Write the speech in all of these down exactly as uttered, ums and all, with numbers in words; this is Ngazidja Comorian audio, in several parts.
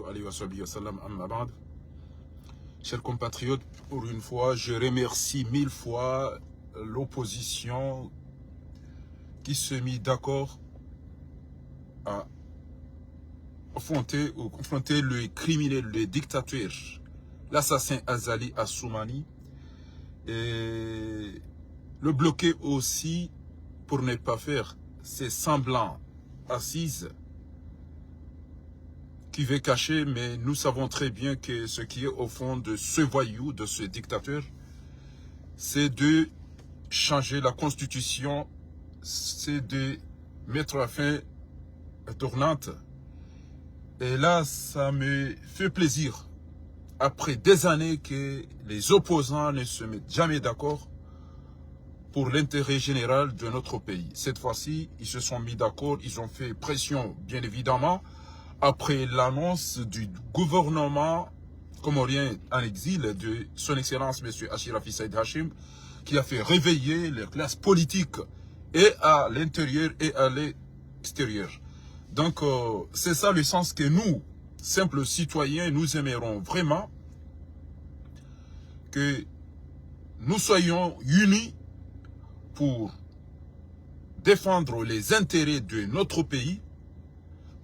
Alayhi wa sahbihi wa sallam, amma ba'd. Chers compatriotes, pour une fois, je remercie mille fois l'opposition qui se mit d'accord à affronter ou confronter le criminel, le dictateur, l'assassin Azali Assoumani. Et le bloquer aussi pour ne pas faire ces semblants assises qui veut cacher, mais nous savons très bien que ce qui est au fond de ce voyou, de ce dictateur, c'est de changer la constitution, c'est de mettre la fin tournante. Et là, ça me fait plaisir. Après des années que les opposants ne se mettent jamais d'accord pour l'intérêt général de notre pays. Cette fois-ci, ils se sont mis d'accord, ils ont fait pression, bien évidemment, après l'annonce du gouvernement comorien en exil de son Excellence Monsieur Achirafi Saïd Hachim, qui a fait réveiller les classes politiques et à l'intérieur et à l'extérieur. Donc, euh, c'est ça le sens que nous, simples citoyens, nous aimerons vraiment que nous soyons unis pour défendre les intérêts de notre pays,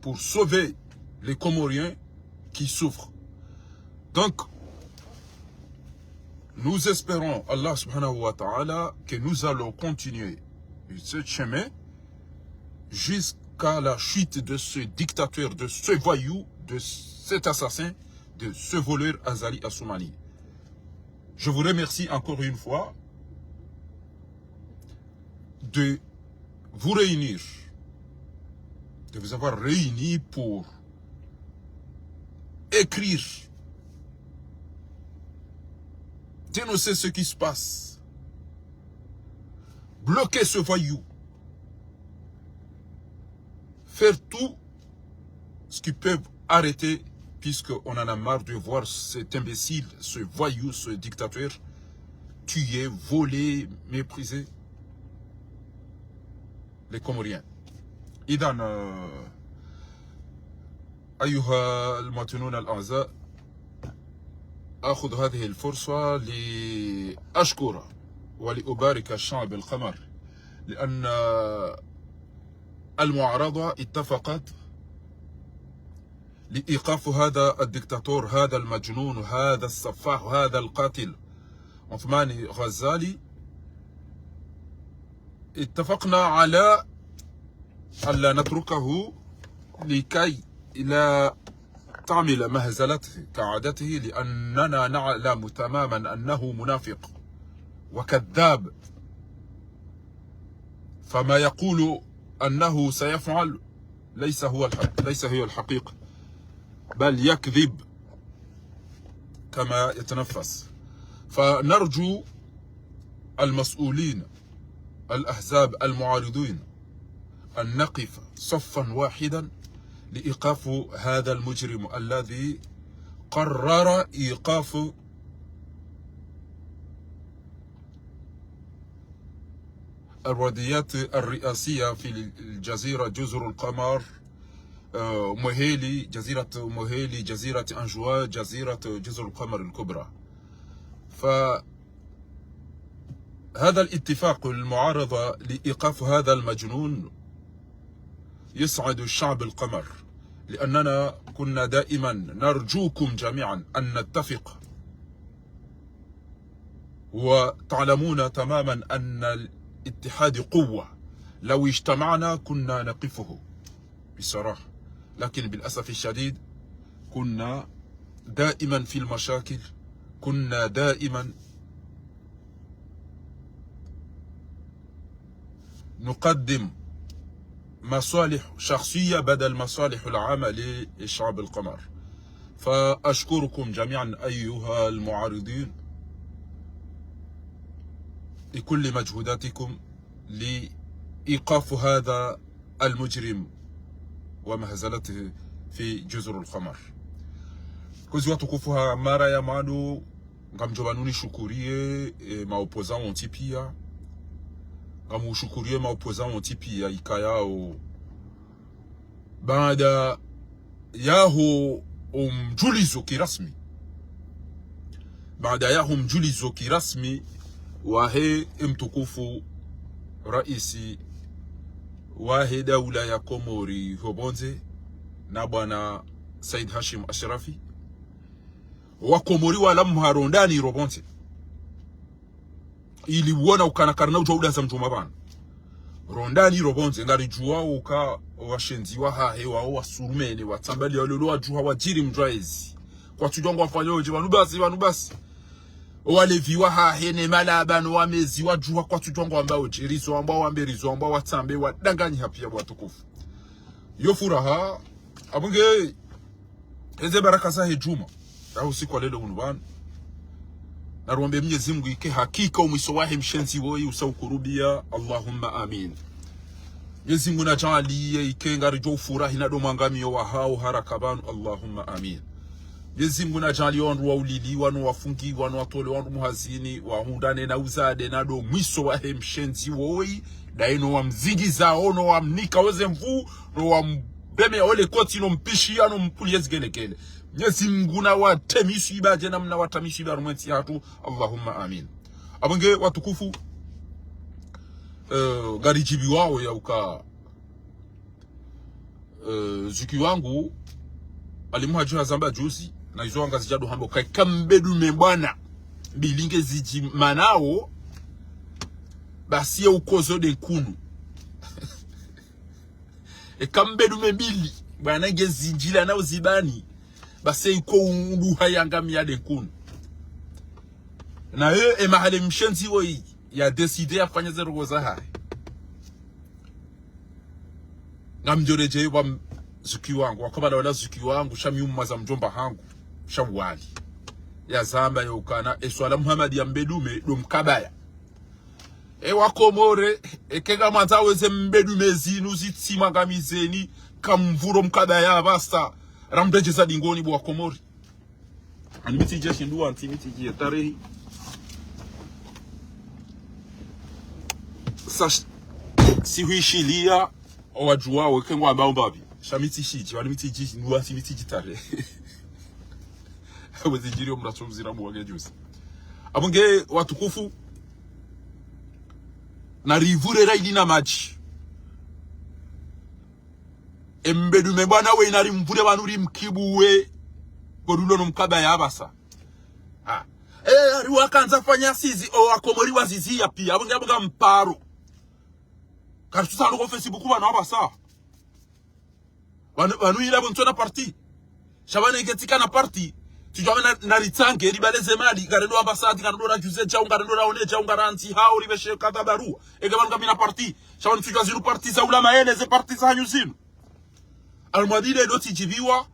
pour sauver les Comoriens qui souffrent. Donc, nous espérons Allah subhanahu wa ta'ala que nous allons continuer ce chemin jusqu'à la chute de ce dictateur, de ce voyou, de cet assassin, de ce voleur Azali Assoumani. Je vous remercie encore une fois de vous réunir, de vous avoir réunis pour écrire, dénoncer ce qui se passe, bloquer ce voyou, faire tout ce qui peut arrêter, puisqu'on en a marre de voir cet imbécile, ce voyou, ce dictateur tuer, voler, mépriser les Comoriens. إذن، آه، أيها المواطنون الأعزاء، آخذ هذه الفرصة لأشكر ولأبارك الشعب القمر، لأن المعارضة اتفقت لإيقاف هذا الدكتاتور، هذا المجنون، هذا السفاح، هذا القاتل عثمان غزالي. اتفقنا على ألا نتركه لكي لا تعمل مهزلته كعادته، لأننا نعلم تماما أنه منافق وكذاب، فما يقول أنه سيفعل ليس هو الحق، ليس هي الحقيقة، بل يكذب كما يتنفس. فنرجو المسؤولين، الأحزاب المعارضين، أن نقف صفا واحدا لإيقاف هذا المجرم الذي قرر إيقاف الورديات الرئاسية في الجزيرة، جزر القمر، آه، موهيلي، جزيرة موهيلي، جزيرة أنجواء، جزيرة جزر القمر الكبرى. فهذا الاتفاق المعارضة لإيقاف هذا المجنون يسعد الشعب القمر، لأننا كنا دائما نرجوكم جميعا أن نتفق، وتعلمون تماما أن الاتحاد قوة، لو اجتمعنا كنا نقفه بصراحة، لكن بالأسف الشديد كنا دائما في المشاكل، كنا دائما نقدم مصالح شخصية بدل مصالح العامة للشعب القمر. فأشكركم جميعا أيها المعارضين لكل مجهوداتكم لإيقاف هذا المجرم ومهزلته في جزر القمر. Kwezi watukufu, ha mara ya mwando, ngamdjo pvanu nishukuriye, e, maopposants wontsi piya. Ngamshukuriyo maopposants wontsi piya ikayao, baada yaho omdjulizo kirasmi. Baada yaho mdjulizo kirasmi wahe mtukufu raisi wahe daula ya Komori ho pvondze, na bwana Said Hashim Ashrafi, Wakomori walamuha rondani ro pvondze, ili wona ukana karina udjuwa udaza mdjuma pvanu. Rondani ro pvondze, ngaridjuwao uka washenzi wahahe wao wasurumene, watsambali walolo wadjuha wadjiri mdjwa ezi. Kwatsudjuwa ngwafanyao dje, pvanu basi, pvanu basi. Walevi wahahe ne malaba no wamezi wadjuha kwatsudjuwa ngwambao dje, rizo wambao wambe, rizo wambao watsambe, wadanganyiha piya watukufu. Yo furaha, apvo nge, eze baraka zahe djumwa ya usiku wa leo unu pvanu. Narombe Mnyezi Mungu ike hakika omwiso wahe mshenzi woyi usa ukurubia. Allahumma amin. Mnyezi Mungu nadjaaliye ike ngaridjo ufurahi na ndo mwangamiyo wahao haraka pvanu. Allahumma amin. Mnyezi Mungu nadjaaliye wandru wauliliwa, no wafungiwa, no watolewa wandru muhazini, wahundrane na uzade na ndo mwiso wahe mshenzi woyi, daye no wamzingizao, no wamnika weze nvu, no wamreme ole koti, no mpishiya, no mpuliye zigelekele. Mnyezi Mungu nawatreme misiba dje namna watreme misiba harumwa entsi yahatru. Allahumma amin. Apvo nge watukufu, eh, ngaridjibiwao ya uka, eh, zuki wangu, alimuhadju hazamba juzi, na izo wanga zidjado hamba uka eka mbedume bwana mbili ngezidjimanao, basi ye ukozo nde nkunu. Eka mbedume mbili bwana ngezindjilanao zibani, basi ye uko unduha yangamiya nde nkunu. Nayo emahale mshenzi woyi ya décidé yafanye ze ndrongoo zahahe. Ngamdjoredjeyi pvwa m-, zuki wangu, wakabala wala zuki wangu, sha mi umwaza mdjomba hangu, sha wali. Yazamba ya ukana, eswala Muhammad ya mbedume, ndo mkabaya. E Wakomori, eke ngamwandzo weze mbedume zinu zitsimwangamizeni, kamvuro mkabaya apvasa, ramredjeza dingoni bo Wakomori. Ani mi tsidje shindru wantsi mi tsidje tarehi. Sa sh-, si huishiliya, owadjuwao, eke ngwambao mbapvi. Sha mi tsishidji, ani mi tsidje shindru wantsi mi tsidje tarehi. Wezi djiri omratso mzira muwage juzi. Apvo nge watukufu, narivure raidi na madji. Embedume bwana we narimvure pvanu rimkibuwe. Kodulo no mkabaya apvasa. Ah. Eh, ari wakandza fanya sizi, o Wakomori waziziya piya. Apvo nge apvo nga mparo. Karitsusano ko Facebook pvanu apvasa. Pvanu, pvanu ila pvo ntsona parti. Sha pvanu eke tsikana parti. Tsudjuwa na, naritsange, ribaleze mali, ngarendo ambassade, ngarendo radjuze djau, ngarendo raone djau, ngarandzihao, ripveshe kadha barua. Eke pvanu kamina parti. Sha pvanu tsudjuwa zinu parti za ulama yele, ze parti zahanyu zinu. Almwadile ndo tsidjibiwa,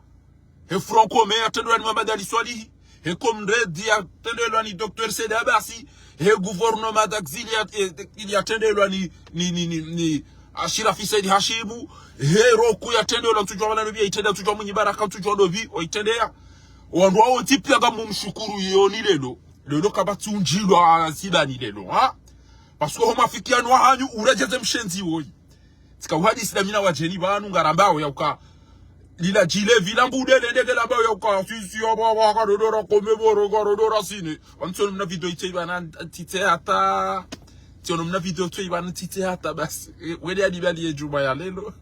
he Front Commun yatrendelwa ni Mohamed Ali Soilihi, he Comrade yatrendelwa ni Docteur Said Abassi, he gouvernement d'exil ya, eh, yatrendelwa ni, ni, ni, ni, ni Ashirafi Said Hashimu, he Roku yatrendelwa ntsudjuwa mana ndopvi yaitrendea, ntsudjuwa Mwinyi Baraka, ntsudjuwa ndopvi waitrendea. Wandru wawo ntsi piya ngamumshukuru yoni lelo, lelo kapvatsi undjilwa zibani lelo, ha? Parce que ho mafikiano wahanyu uredjeze mshenzi woyi. Tsika uhadisi na mi na wadjeni pvanu ngarambao ya uka. Lila djile vila mbude lendeke lambao ya uka. Si, si, ya ba, ba, karodora kome boro, karodora sine. Wantsono mna video itse ibana ntitse hata. Tsiono mna video itse ibana ntitse hata basi. Eh, wele ya dibali ye djumwa ya lelo.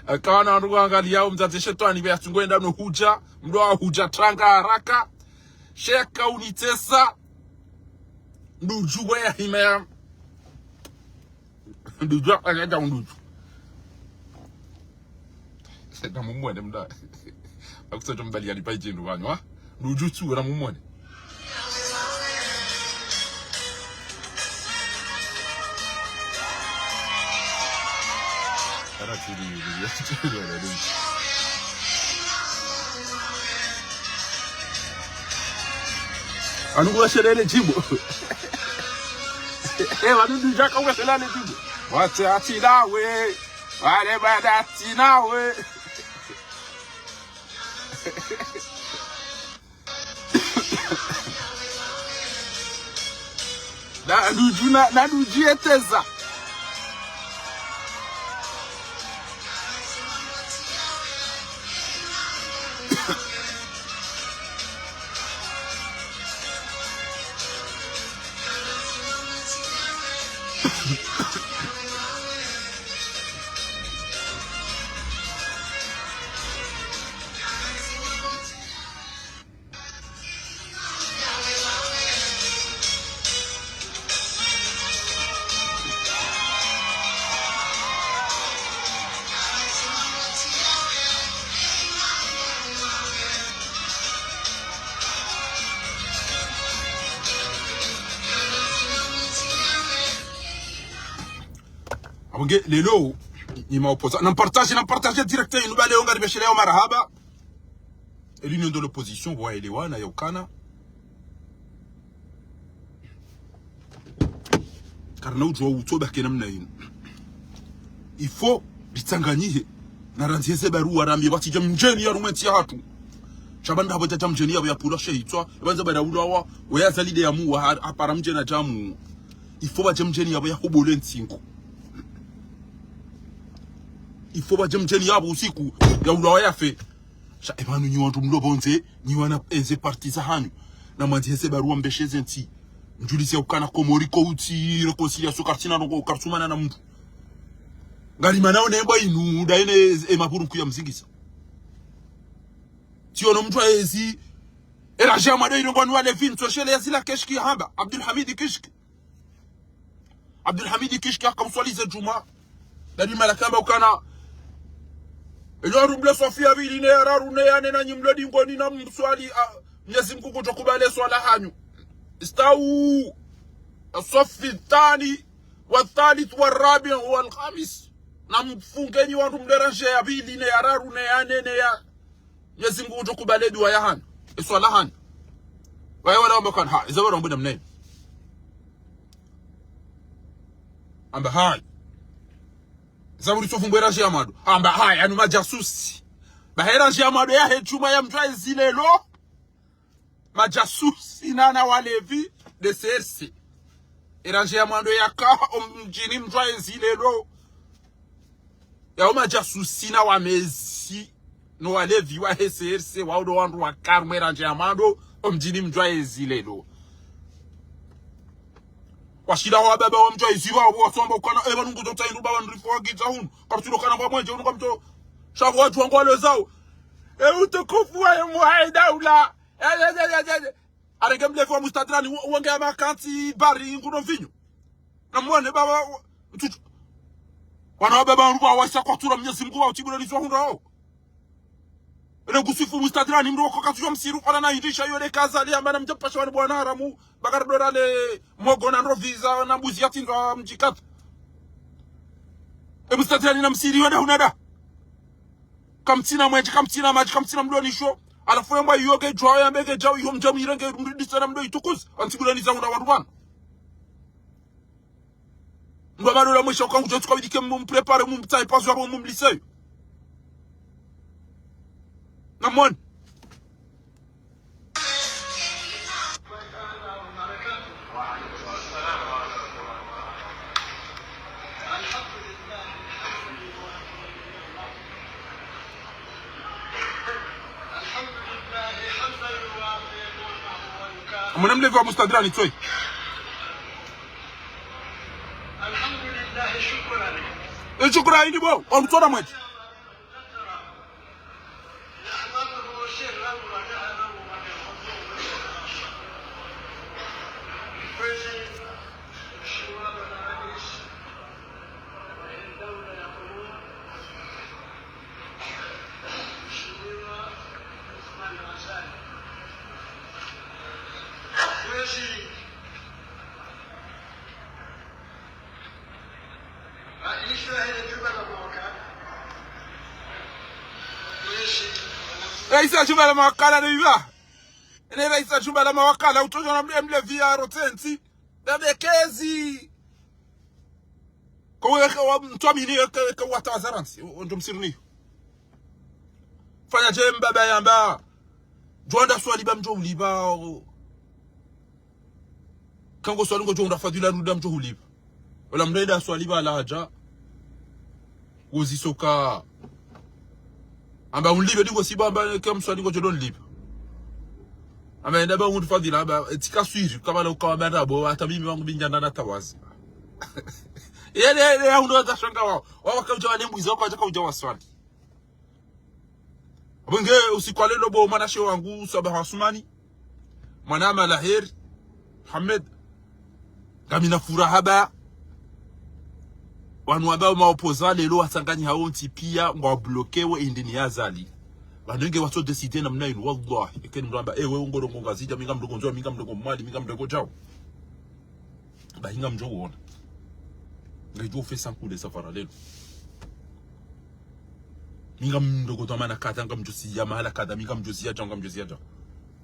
Akawana wandru wangaliyao mdzadze shetwani be atsungoenda no hudja. Mdo wa hudja tranga haraka. Sheka unitesa. Ndudju we ya hima ya. Ndudju, akadja ndudju. Namumwone mda. Akutsoto mbali yalipa idjindu wanyu, ha? Ndudju tsu, namumwone. Ara tiri, tiri, tiri, tiri. Anu kuwashelele djimbo. Eh, wanu ndudjaka kuwashelele djimbo. Watse atsi nawe. Wale bada atsi nawe. Na ndudju na, na ndudju yeteza. Bon, nge, leo, ni maopposants. Nampartage, nampartage direct, inu ba leo ngaribeshelea yo marahaba. E l'union de l'opposition, waelewana, ya ukana. Karina udjuwa utsoba ke namna inu. Il faut ritsanganyihe. Na randzi heze barua rambiye, watsidja mdjeni ya rumwe ntsi yahatru. Sha baanda hapvo djadja mdjeni yapvo ya pvula shehitswa. Ebandza bada ulawa, weya Azali nde ya muwa, ha-, hapara mdjeni adja muwa. Il faut badje mdjeni yapvo ya hobole ntsingo. Il faut badje mdjeni yapvo usiku, ya ulawa yafe. Sha, epvanu nyi wandru mlo pvondze, nyi wana eze parti zahanyu. Na mwandzi heze barua mbeshe ze ntsi. Mdjulise ukana Komori ko utsi réconciliation kartsina nongo kartsumana na mndru. Ngari mana one mba inu, da ene e mapuru nkuya mzingisa. Tsiono mndru aezi, era jama da ino ngwanu wale vinto, shele ya zila Kishki hamba, Abdul Hamid Kishki. Abdul Hamid Kishki haka uswali ze djumwa. Dadi malakamba ukana. Elo rumble swafu ya pvili ne ya raru ne ya nne na nyi mlo dingoni na mswali, ah, Mnyezi Mngu kutso kubale swala hanyu. Istawu. Aswafi thani, wa thalith, wa rabi, wa alkhamis. Na mfungeni wandru mle ranje ya pvili ne ya raru ne ya nne ne ya Mnyezi Mngu kutso kubale dua ya hanyu. E swala hanyu. Waye wala wamba ukana, ha, iza wala wamba namna inu. Amba hayi. Zaburi tsofu mbwe ranje ya mwando. Amba hayi, anu madjasusi. Bahe ranje ya mwando yahe djumwa ya mndru aezi lelo. Madjasusi nana walevi de C R C. E ranje ya mwando yaka omdjini mndru aezi lelo. Yao madjasusi na wamezi, no walevi wahe C R C, wao ndo wandru waka harumwa e ranje ya mwando, omdjini mndru aezi lelo. Washinda wababa wa mndru aezi wao, wasomba ukana, epvanu ngutso tsaha indru baba ndrifo wagidza hunu, kartsulo kana mba mwendje hunu kamtso, sha pvo wadjuwa ngwalo zao. E utukufu wa ye muhaye daula. E, e, e, e, e. Arenge mlevi wa Mustadrani, wo-, wonge ya makantsi bari nguno mvinyo. Na mwone baba, wa-, mtutu. Wana wa baba wangu wa waisa kwatsura Mnyezi Mngu wa utsibula nizwa hundra wao. Ele ngusifu Mustadrani, mndru wako katsujwa msiru, kwana na hindrisha yole kaza, le amba na mdjapasha wani bwana haramu, bakara dora le mogo na ndroviza, na mbuzi ya tindwa mdjikata. E Mustadrani na msiri, wada hunada. Kamtsina mwendje, kamtsina madji, kamtsina mlonisho. Halafu yamba iyo ke djwao yambe ke djao iyo mdjamu irenge mridisa na mdo itukuzi. Antsi bulani zangu na wandru pvanu. Mba malola mwesha uka ngudjo tsuka bidike mumprépare, mumtsahe pazo yapvo mumliseyo. Namwone. Amwone mlevi wa Mustadrani tsoyi. E shukurani ndi bo, omutsona mwendje. Raisi wa jumba la mawakala ni iva. Ene raisi wa jumba la mawakala, utsodja na mle, mlevi ya rotensi. Ndabekezi. Kwa weka wa mtwamini, weka, weka wata wa zaransi. O, o, ndo msirini. Fanya dje mbaba yamba. Djwanda swaliba mdjo uliba. Kango swali ngodjo unda fadhila nuda mdjo uliba. Wala mrenda swaliba la hadja. Wozi soka. Amba unlibe dingo siba amba ke mswali ngodjo ndo nliba. Amba enda ba undi fadhila amba, e, tsika swiri, kabala ukawa banda bo, hata mimi wangu binja ndana tawazi. Yele, yele, ya undo wata shanga wao. Wao waka udja wale mbuzi, wao waka udja waswali. Abonge usiku wa lelo bo mwanashe wangu, Swabaha Asumani. Mwana Malaheri. Hamed. Ngamina furaha ba. Wanu wabao maopposants lelo watsanganyiha wontsi pia ngwa bloquewo indini ya Azali. Wanu nge watso décider namna inu, wallahi. Eke ni mramba, ewe ungoro ngo Ngazidja, mi nga mndrongo Ndzuwani, mi nga mndrongo Mwali, mi nga mndrongo djao. Ba hinga mdjo wona. Ngayidjo ufesa nkule safara lelo. Mi ngamdjo kota mana kadha, ngamdjo siya mahala kadha, mi ngamdjo siya dja, ngamdjo siya dja.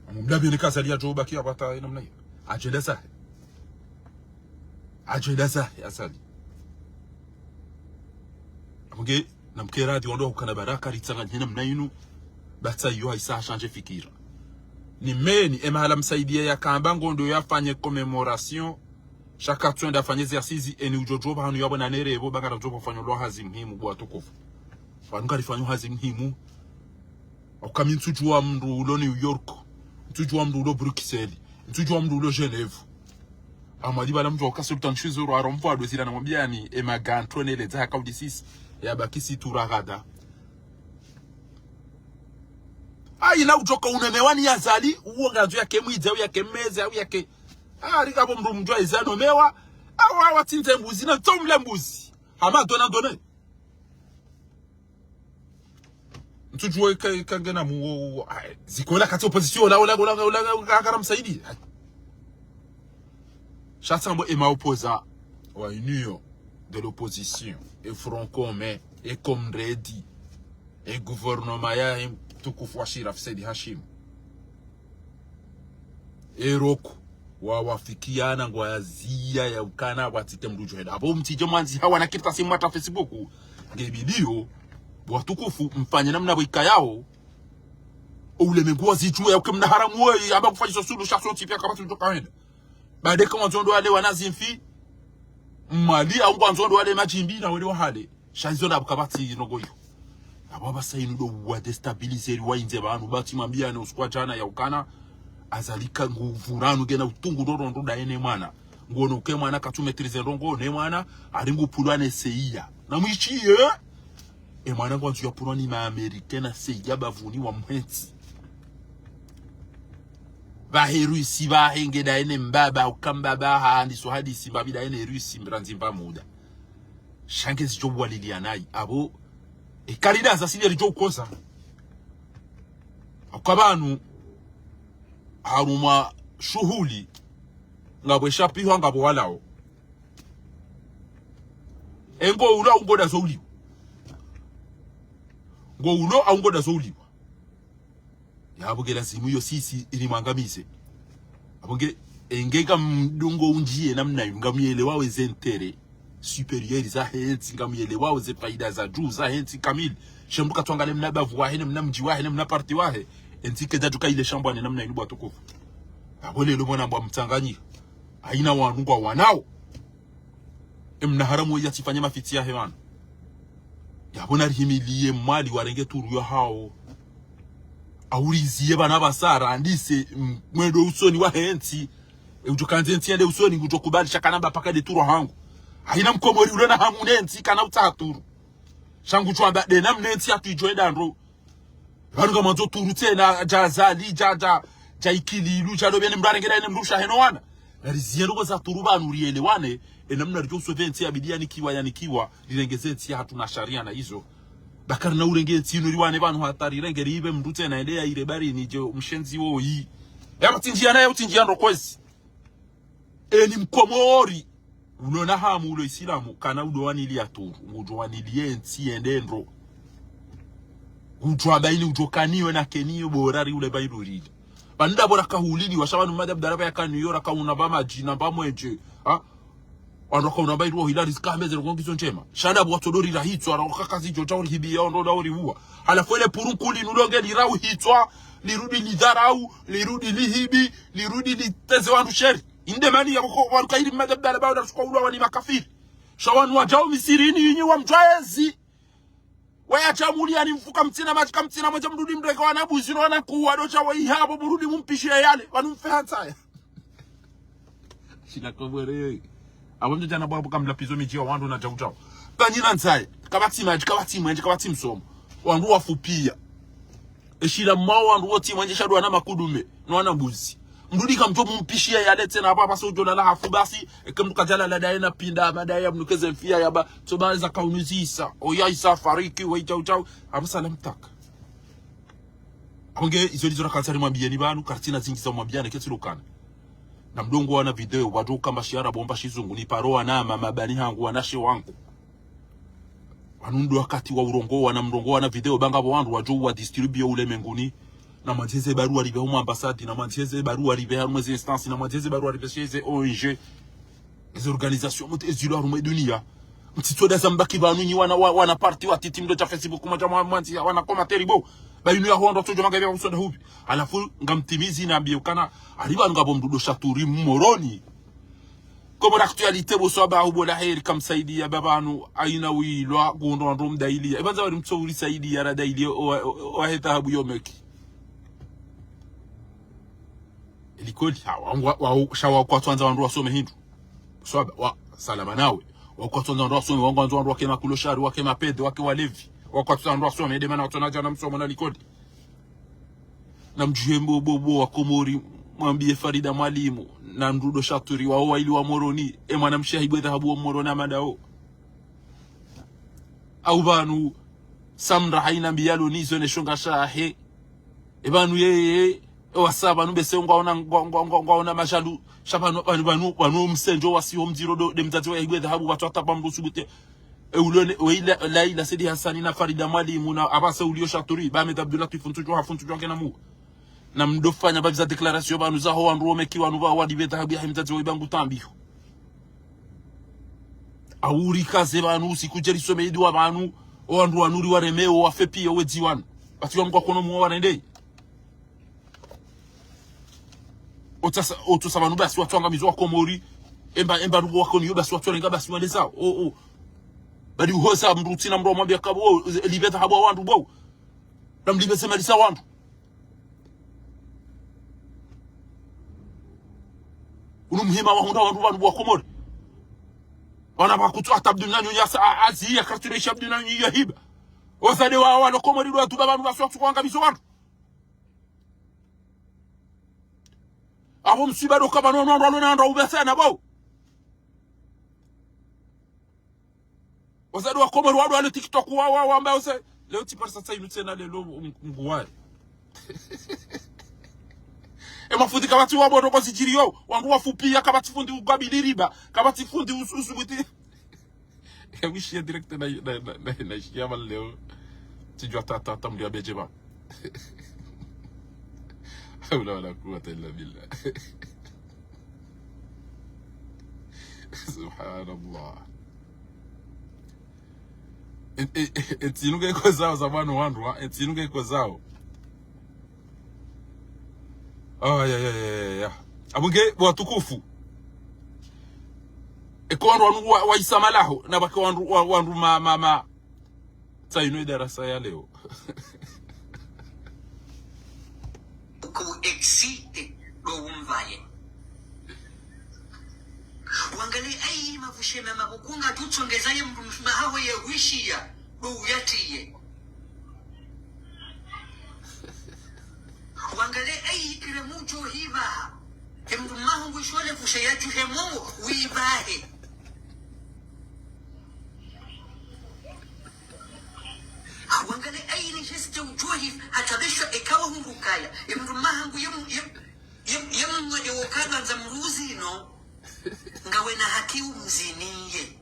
Amumlabi ne kaza liya djo baki apvata namna iyo. Adjenda zahe. Adjenda zahe, Azali. Amge, namkera di wandru hukana baraka, ritsanganye namna inu, batsa iyo haisa hashanje fikira. Ni meni, emahala Msaidié yakamba ngondo yafanye commémoration, sha katswenda afanye zi assises, eni udjo djo pvanu yapvo na nerepvo, bakara udjo pvafanya lo hazi muhimu, bo watukufu. Pvanu karifanyo hazi muhimu. Hauka mi ntsudjuwa mndru ulo New York. Ntsudjuwa mndru ulo Bruxelles. Ntsudjuwa mndru ulo Genève. Amwali bala mndru hauka Sultan Shizuru aro mvwado zila namwambiyani, emaganto nele dza haka udisisi. Yabaki si turaghada. Ayina udjoka unomewa ni Azali, uwo ngandzo yake mwidzi, au yake mezi, au yake. Ah, rika bo mndru mndru aiza nomewa. Awa watsindze mbuzi, na ntsomle mbuzi. Hama dona dona. Ntsudjuwa ka, ka ngena mu, ah, zikola katsi opposition, ola, ola, ola, ola, ola, kakara Msaidié. Sha tsambo ema opposants wa Union de l'opposition, e Front commun, e Comrade, e gouvernement ya mtukufu wa Shiraf Said Hashim. E Roko, wa wafikiana ngwaziya ya ukana watsike mndru djo henda. Apvo mtsidje mwandzi hawa na kartasi mwata Facebook. Nge video, watukufu, mfanye namna pvo ikayao. Ulemengu wazidjuwa ya uke mna haramu we, amba kufanyisa sulu sha sontsi piya kapvatsi udjo kawenda. Bade ka ngwandzo ndo wale wana zimfi, Mwali, au ngwandzo ndo wale madjimbi na wale wahale. Sha izo ndapvo kapvatsi ndrongo iyo. Apvo apvasa inu ndo wa déstabiliser ri wa indze pvanu, batsi mwambiyane usiku wa djana ya ukana, Azali ka nguvuranu ngena utungu ndoro ndo daye ne mwana. Ngono uke mwana katsu maîtriser ndrongo ne mwana, ari ngupvulwa ne seiya. Na mwishiye, e mwana ngwandzo yapvulwa ni ma Américains na seiya bapvuni wa mhentsi. Pvahe Russie, pvahe nge daye ne mbaba, uka mbaba, ha, handiso hadisi, mbapvi daye ne Russie, mrandzi mba muda. Sha nge zidjo waliliya nayi, apvo, e kalida za sile ridjo ukoza. Hauka pvanu, harumwa shuhuli, ngapvo eshapihwa, ngapvo walao. E ngo ulo au ngo dazo uliwa. Ngo ulo au ngo dazo uliwa. Yapvo nge lazimu iyo sisi ili mwangamize. Apvo nge, enge ngamdungo undjiye namna iyo, ngamyelewao ze intérêts supérieurs zahe entsi, ngamyelewao ze faida za dju zahe entsi kamili. Sha mndru katsu angaliya mna bavu wahe, ne mna mdji wahe, ne mna parti wahe. Entsi kedja djuka ile shambwa ne namna inu bo watukufu. Apvo lelo mwana mbwa mtsanganyika. Ayina wanu ngwawanao. E mna haramu we yatsifanye mafitsi yahe pvanu. Yapvo narihimiliye Mwali warenge turu yahao. Auriziye pvana pvasa randise, mm, mwendo usoni wahe entsi. E udjo kandze entsi yende usoni, ngudjo kubali sha kana mba paka de turu hangu. Ayina mkomori ulo na hamu ne entsi kana utsaha turu. Sha ngudjo amba de namna entsi yatru idjo enda ndro. Pvanu ngamwandzo turu tsena, dja Azali, dja, dja, dja Ikililu, dja lobene mndru arenge daye ne mndru sha heno wana. Nariziye ndrongo za turu pvanu riyelewane, e namna ridjo usove entsi yabidi yanikiwa, yanikiwa, rirenge ze entsi yahatru na sharia na izo. Bakari na urenge entsi inu riwane pvanu hata rirenge riibe mndru tsena ende ya ire barini dje mshenzi woyi. Ya mtsindjiya na ya mtsindjiya ndro kwezi. Eni mkomori, ulo na hamu ulo Isilamu, kana ulo waniliya turu, ngudjo waniliye entsi yende ndro. Ngudjo amba ini udjo kaniwe na keniwe bora ri ule bayi rurili. Pvanu ndapvo rakahuliliwa, sha pvanu Mmadi Abdallah pvaya kaniyo, rakauna pva madjina pva mwendje. Ha? Wandru wakauna pva iruwa hila rizika hambeze rongo ngizo ndjema. Sha ndapvo watsodo rira hitswa, raka kazi djo dja uri hibiya, ondro da uri uwa. Halafu ele puru nkuli nulo nge lirau hitswa, lirudi lidharau, lirudi lihibi, lirudi liteze wandru sheri. Inde mani ya mko, wandru kairi Mmadi Abdallah pvao na rusukwa ulwa wani makafiri. Sha wanu wadjao Misiri ini inyi wa mdjwaezi. Waya dja muli yani mfuka mtsina madji, ka mtsina mwedja mrudi mreke wana mbuzi no wana kuhu, wadosha wa ihapvo murudi mumpishiye yale, wanu mfe ha ntsaya. Shila kobwere. Apvo mdjo djana bwabu kamla pizo midji ya wandru na djau djau. Panyina ntsaya, kapvatsi madji, kapvatsi mwendje, kapvatsi msomo. Wandru wafupiya. Eshila mwawo wandru wotsi mwendje sha ndo wana makudume, no wana mbuzi. Mdrudi ka mdjo mumpishiya yale tsena apvo apvasa udjo lala hafu basi, eke mndru kadja lala daye na pinda, ama daye ya mnukeze mfiya yamba, tsoba za kaunuzisa, oya isa fariki, we djau djau, apvo salam taka. Apvo nge, izo ndizo raka ntsari mwambiyeni pvanu, karitsina zindji za mwambiyane, ketsi lokana. Na mdrongowa na video, wadjo ukamba shiarabu, wamba shizungu, ni paro wana mama bani hangu, wanashe wangu. Wanu ndo wakati wa urongowa, na mrongowa na video, ba ngapvo wandru wadjo wa distribuer ulemenguni. Na mwandzeze barua ripve harumwa ambassade, na mwandzeze barua ripve harumwa ze instance, na mwandzeze barua ripve she ze O N G. Ze organisation mut ezilo harumwa dunia. Mtsitsoda zambaki pvanu nyi wana, wa-, wana parti wa titi mdo sha Facebook mwadja mwa-, mwandzi ya wana commentaire bo. Ba inu ya hondo tsojo manga ya usoda hubi. Halafu ngamtimizi na mbiyo kana. Ari pvanu ngapvo mdru ndo shaturi Moroni. Comme l'actualité bo swaba hubo la heri kamsaidia ba pvanu haina wilwa gundo wandru mdailia. Eba ndza wari mtso uri saidia ra dailia o, o, o, wa heta habu yo meki. Likoli, ha, wa, wa, wa, sha wa kwatswandza wandru wasome hindru. Swaba, wa, salama nawe. Wa kwatswandza wandru wasome, wa ngwandzo wandru wake makuloshari, wake mapede, wake walevi. Wa kwatswandza wandru wasome, ede mana watsona djana msomo na likoli. Na mdjuhe mbo, bo, bo, wa Komori, mwambie Farida Mwalimu, na mdru ndo shaturi, wao waili wa Moroni, e mwana mshe hibwe dhahabu wa Moroni amadao. Au pvanu, Samra haina mbiyalo nizo ne shonga shahe. E pvanu yeye, e wasa pvanu bese ngwaona, ngwa-, ngwa-, ngwa-, ngwaona majalu. Sha pvanu, pvanu, pvanu, pvanu msendjo wasi ho mdziro ndo, nde mdzadze wa hibwe dhahabu, watsu hata pvamdru subute. E ulo ne, we ila, la ila Saidi Hassani na Farida Mwalimu na apvasa ulio shaturi, ba Ahmed Abdullah Twifu ntsudjo hafu ntsudjo ngena mu. Na mdofanya pvapvi za déclaration pvanu za ho wandru womeki wanu pva wadi pve dhahabu ya himdzadze wa ibangu tambiho. Auri kaze pvanu usiku djeri some idiwa pvanu, o wandru wanu ri waremeo, wafe piya wedzi wanu. Basi wanu kwa kono muwa warendei. Otsasa, otsosa pvanu basi watsu angamizo wa Komori, emba, emba rugo wakoni yo basi watsu renga basi wandeza. O, o. Badi uhoza mdru tsina mdru amwambia kabo, o, lipve dhahabu wa wandru bo. Na mlipve ze mali za wandru. Unu muhima wa hundra wandru pvanu wa Komori. Wana wakutsu hata Abdul Nanyo ya sa, a-, azi ya kartire isha Abdul Nanyo ya hiba. Ozade wa, wa lo Komori ndo watuba pvanu basi watsu kwa angamizo wandru. Abo msiba ndo kama nono ndo alo na ndo ubesa na bo. Wazade wa Komori wado wale TikTok wa, wa, wamba ose. Leo tsi parisa tsa inu tsena lelo m-, mguwale. E mafundi kapvatsi wabo ndo kwa sijiriyo. Wangu wafupiya kapvatsi fundi ugabili riba. Kapvatsi fundi us-, usubuti. E wishiya direct na, na, na, na, na shiya ba leo. Tsidjua ta, ta, ta mdru ya bedje ba. Hawla wala quwwata illa billah. Subhanallah. E, e, e, e, ntsi inu nge iko zao za pvanu wandru, ha? E, ntsi inu nge iko zao. Ah, ya, ya, ya, ya, ya. Abo nge, watukufu. Eka wandru wanu wa, wa isa malaho, na baki wandru, wa, wandru ma, ma, ma. Tsa inu e darasa ya leo. Ku excité ndo umvaye. Wangale ayi mavushe mema kukunga tutsongeza ye mdru mshima hawe ye wishiya ndo uyatiye. Wangale ayi kire mujo hiba. Ye mdru maho ngwishole vushe ya juhe mo wibahe. Wangale ayi ni geste ujohi hatabeshwa ekawa hundru kaya. Ye mdru mahangu ye mu-, ye, ye, ye mdru wade wokadwa nza mruzi no. Ngawe na haki umziniye.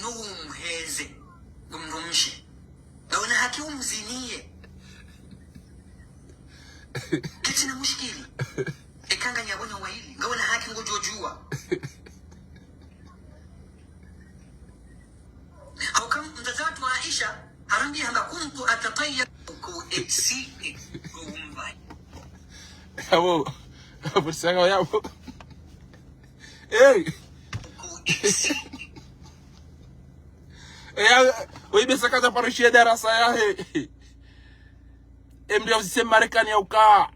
No umheze. Ndo mdru mshe. Ngawe na haki umziniye. Ketsina mushkili. Eka nga nyabo nyo waili. Ngawe na haki ngodjo djuwa. Hauka mdzadze watru Aisha, harambi hamba kuntu atatayya ku excité ndo umvaye. Yabo, yabo, sanga yabo. Hey! Ku excité. Eh, ya, oyi besa kadja paro shiya darasa yahe. E mdru ya uzise Marekani ya uka.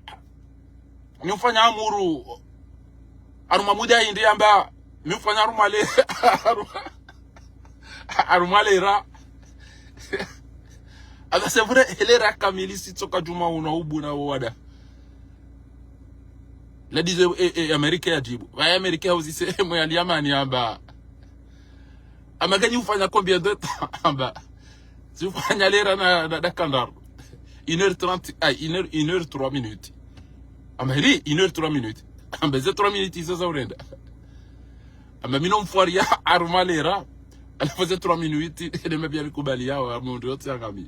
Mi ufanya amuru. Harumwa muda hindri yamba. Mi ufanya harumwa le-, harumwa, harumwa lera. Aka c'est vrai, lera kamili sitsoka djuma uno ubu na wada. Ladies, e, e, Amerika ya djibu. Wa Amerika ya uzise mwe aliyamani yamba. Ama kanyi ufanya combien de temps? Amba. Tsi ufanya lera na, na, na kandar. Une heure trente, ah, une heure, une heure trois minutes. Amba hili, une heure trois minutes. Amba ze trois minutes izo za urenda. Amba mi no mfwari ya harumwa lera. Halafu ze trois minutes, ene mapvi ya nikubali yao, amba mndru yontsi ya ngami.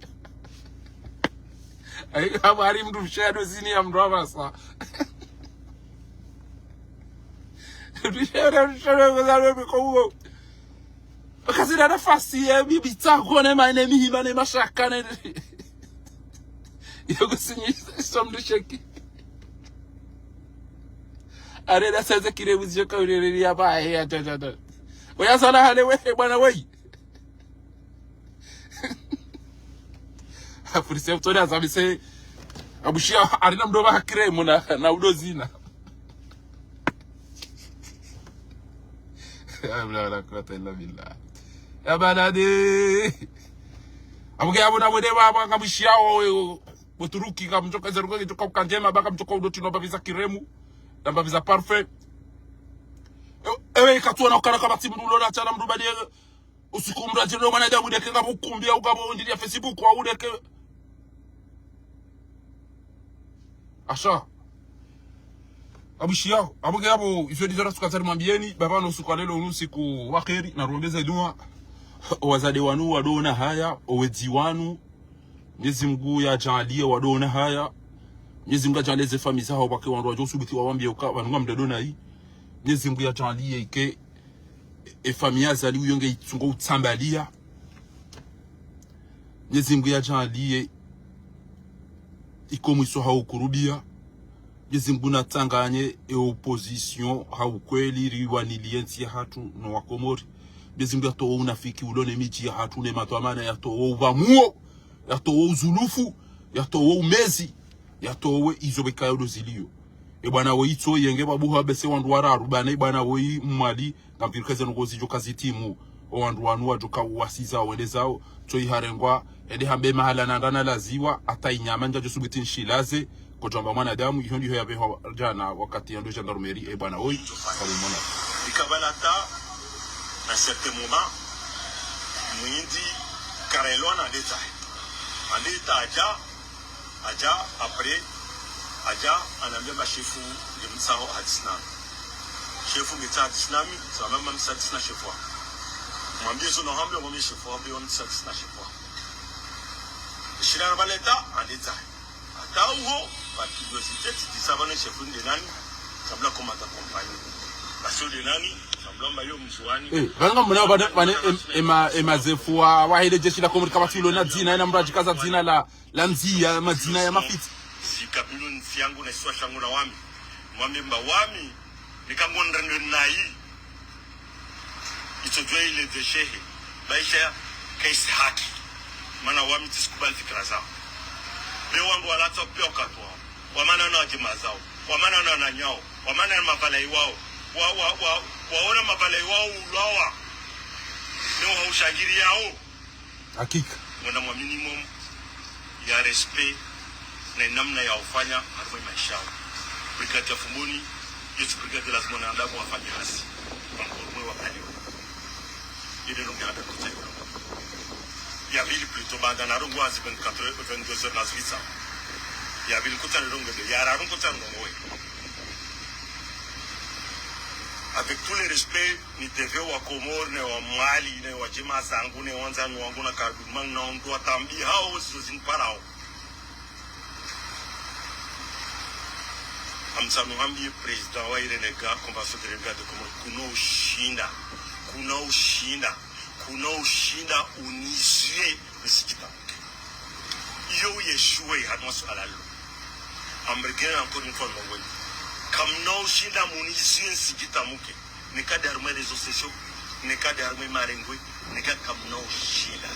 Ayi, amba hari mndru mshe ya dozini ya mndru apvasa. Mndru mshe ya dozini ya mndru apvasa. Kazina nafasi ya bibi tsangu ne ma ennemi hima ne mashaka ne. Yo kusinyi somdu sheki. Arenda seze kire muzio ka urereri ya ba he ya ta ta ta. Oya zana hale we bwana we. Afuri se mtoni azamise. Abu Shia arina mdo ba kire muna na udo zina. La hawla wala quwwata illa billah. Ya baladi. Abuke abu na wede wa wa ngamshiao. Buturuki ngamdjoka zeruka ndjoka ukandjema ba ngamdjoka udo tino mbapvi za kiremu. Na mbapvi za parfait. Ewe, ewe ikatuwa na ukana kama timu nulo na chana mndru badi. Usiku mndru atsi no mwanadamu udeke ngapvo ukumbi au ngapvo ndili ya Facebook wa udeke. Asha. Abu Shia, abuke abu, izo ndizo rasuka tsari mwambieni, baba no usiku wa lelo unu usiku wa kheri, na ruombeze dua, owazade wanu wadona haya, owedzi wanu, Mwenyezi Mungu yadjaanliye wadona haya, Mwenyezi Mungu yadjaanliye ze famiyi zaho, pvwake wandru wadjo usubuti wawambiye uka, pvanu ngamdadona yi, Mwenyezi Mungu yadjaanliye ike, e famiyi yazali uyo nge itsungo utsambaliya, Mwenyezi Mungu yadjaanliye iko mwiso haukurubiya. Mwenyezi Mungu natsanganye e opposition ha ukweli riwaniliye ntsi yahatru no Wakomori. Mwenyezi Mungu yatowe unafiki ulo ne midji yahatru ne matwamana, yatowe upvamuo, yatowe uzulufu, yatowe umezi, yatowe izo pvwekaya udo ziliyo. E bwana woyi tso yenge babuha bese wandru wararu bana, e bwana woyi Mwali, ngamvirikeze nongozi djoka zitimu. O wandru wanu wadjoka uwasiza wende zao. Tso iharengwa, ende hambe mahala nanda na laziwa, ata inyama ndjadjo subuti nshilaze, kodjwamba mwanadamu, iho ndiho yapvehwa djana wakati yando gendarmerie, e bwana woyi, kamumona. Ikabala ta, à un certain moment, mwindi, karelona ndeta. Andeta adja, Adja, après, adja, anambia mashefu, nge mtsaho hadisi nami. Shefu nge tsa hadisi nami, sa mama msa hadisi na shefu wa. Mwambie zo no hambe, mwambie shefu wa, mwambie wa msa hadisi na shefu wa. Shira na baleta, andeta. Ata uho, par curiosité, tsi tsi saba ne shefu nde nani, sambla komanda compagnie. Parce que nde nani, sambla mba yo mzuwani. Eh, pvanu ngamwona pvane, pvane, em-, ema, ema zefu wa, wa hele jeshi la Komori kapvatsi ulo na dzina, ena mradji kaza dzina la, la ndziya, madzina ya mafitsi. Zika pvilo ntsi yangu na isiwa shangu na wami. Mwambe mba wami, nika ngonda ndo nayi. Itsodjuwa ile de shehe. Baisha kaisi haki. Mana wami tsi sikubali fikira zao. Be wangu walatsa pia wakati wao. Wamana na wadjema zao. Wamana na wananyao. Wamana na mavalayi wao. Wa, wa, wa, waona mavalayi wao ulawa. Ne wahaushangiriyao. Hakika. Ngona mwa minimum ya respect na namna ya ufanya harumwa maisha yao. Brigade ya Fumbuni, yo tsi brigade lazima wanadamu wafanye hazi. Wangu mwe wakaliwa. Ile ndo nge hata kutsa. Ya pvili plutôt baada na rongo hazi vingt-quatre heures, vingt-deux heures na zwisa. Ya pvili kutsa rongo nde, ya raru kutsa rongo we. Avec tous les respects, ni devoir wa Komori, ne wa Mwali, ne wadjema zangu, ne wandzani wangu na Kadumang, na wandru wa Tambi, hao, zo ziniparao. Amsa nuhambie président wa irenega, Convention des Renégats de Comores, kuna ushinda, kuna ushinda, kuna ushinda unizie misikita. Iyo uyeshuwe hanu masuala lo. Amrikene encore une fois, mongoni. Kamna ushinda munizie nsikita muke. Neka de harumwa réseaux sociaux, neka de harumwa marengwe, neka kamna ushinda.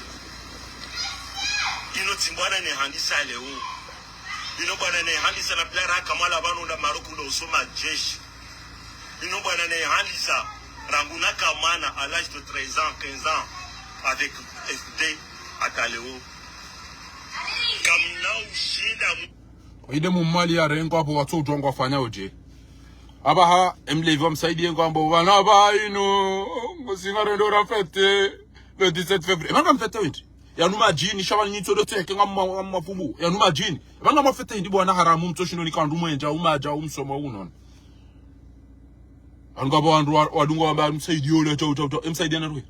Ino tsi mbwana ne handisa leo. Ino bwana ne handisa na pila raka mwala pvanu nda Maroc ndo usoma jeshi. Ino bwana ne handisa rangu naka mwana à l'âge de treize ans, quinze ans, avec S D ata leo. Kamna ushinda mu- Inde mu Mwali yarengwa apvo watso udjwa ngwafanya udje. Apvaha, emlevi wa msaidi yengo ambo, pvanu apvaha inu, ngozinga rendo ra fête, le dix-sept février. Pvanga mfête windi. Yanu madjini, sha pvanu nyitso ndo tseke nga mwa-, nga mwafumu. Yanu madjini. Pvanga mfête indi bwana haramu, mtso shindo nika wandru mwendja, umadja, umsoma, unona. Pvanu ngapvo wandru wa- wadunga wamba msaidiye ola tau tau tau. E msaidiya na ruwe.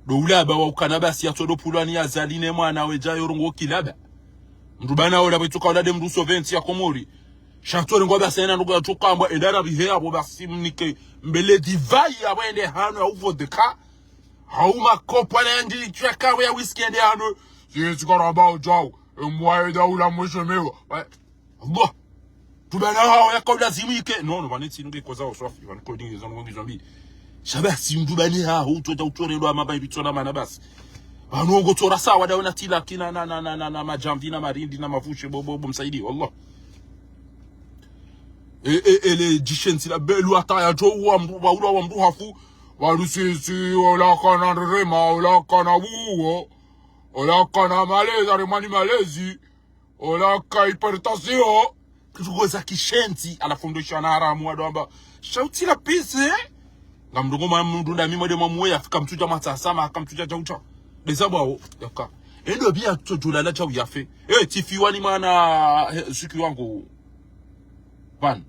Ndo ulaba wa ukana basi yatsodo pulwa ni Azali ne mwana we dja yorongoa kilaba. Mndru bana ola pvwe tsoka ola nde mndru soventi ya Komori. Sha tsorengoa basi ena ndrongo yatsokambwa enda rabihe apvo basi mnike mbele divai apvo ende hanu ya uvo deka. Hau makopo ena ndi tshweka we ya whisky ende hanu. Sisi karaba udjau. Emwaye daula mheshimiwa. Wa- Allah. Mndru bana haho yaka ulazimu ike. Non, non, pvanu tsi nunge koza oswafi, pvanu coding izo nunge zombi. Sha basi mndru bana haho, utsodja utsore ndo amaba ibitsona mana basi. Pvanu ngo tsora sawa dawe na tilaki na, na, na, na, na, na madjamvi, na marindi, na mavushe, bo, bo, bo, msaidiye, wallah. E, e, ele djishenzi la belu hata ya djo wa mndru, wa ula wa mndru hafu, wa lusisi, ola kana nderema, ola kana wuwo, ola kana malezi, aremani malezi. Ola ka hypertension. Kituko za kishenzi, halafu ndo shana haramu wa ndo amba. Shauti la pisi, eh? Ngamdungo mwa mndru nda mi mwende mwa muwe yafika mtsudja matsasama, haka mtsudja djauta. Ndeza bwawo, yaka. Endo biya tsodjula la djau yafe. Eh, tsifiwa ni mana, eh, siki wangu. Pvanu.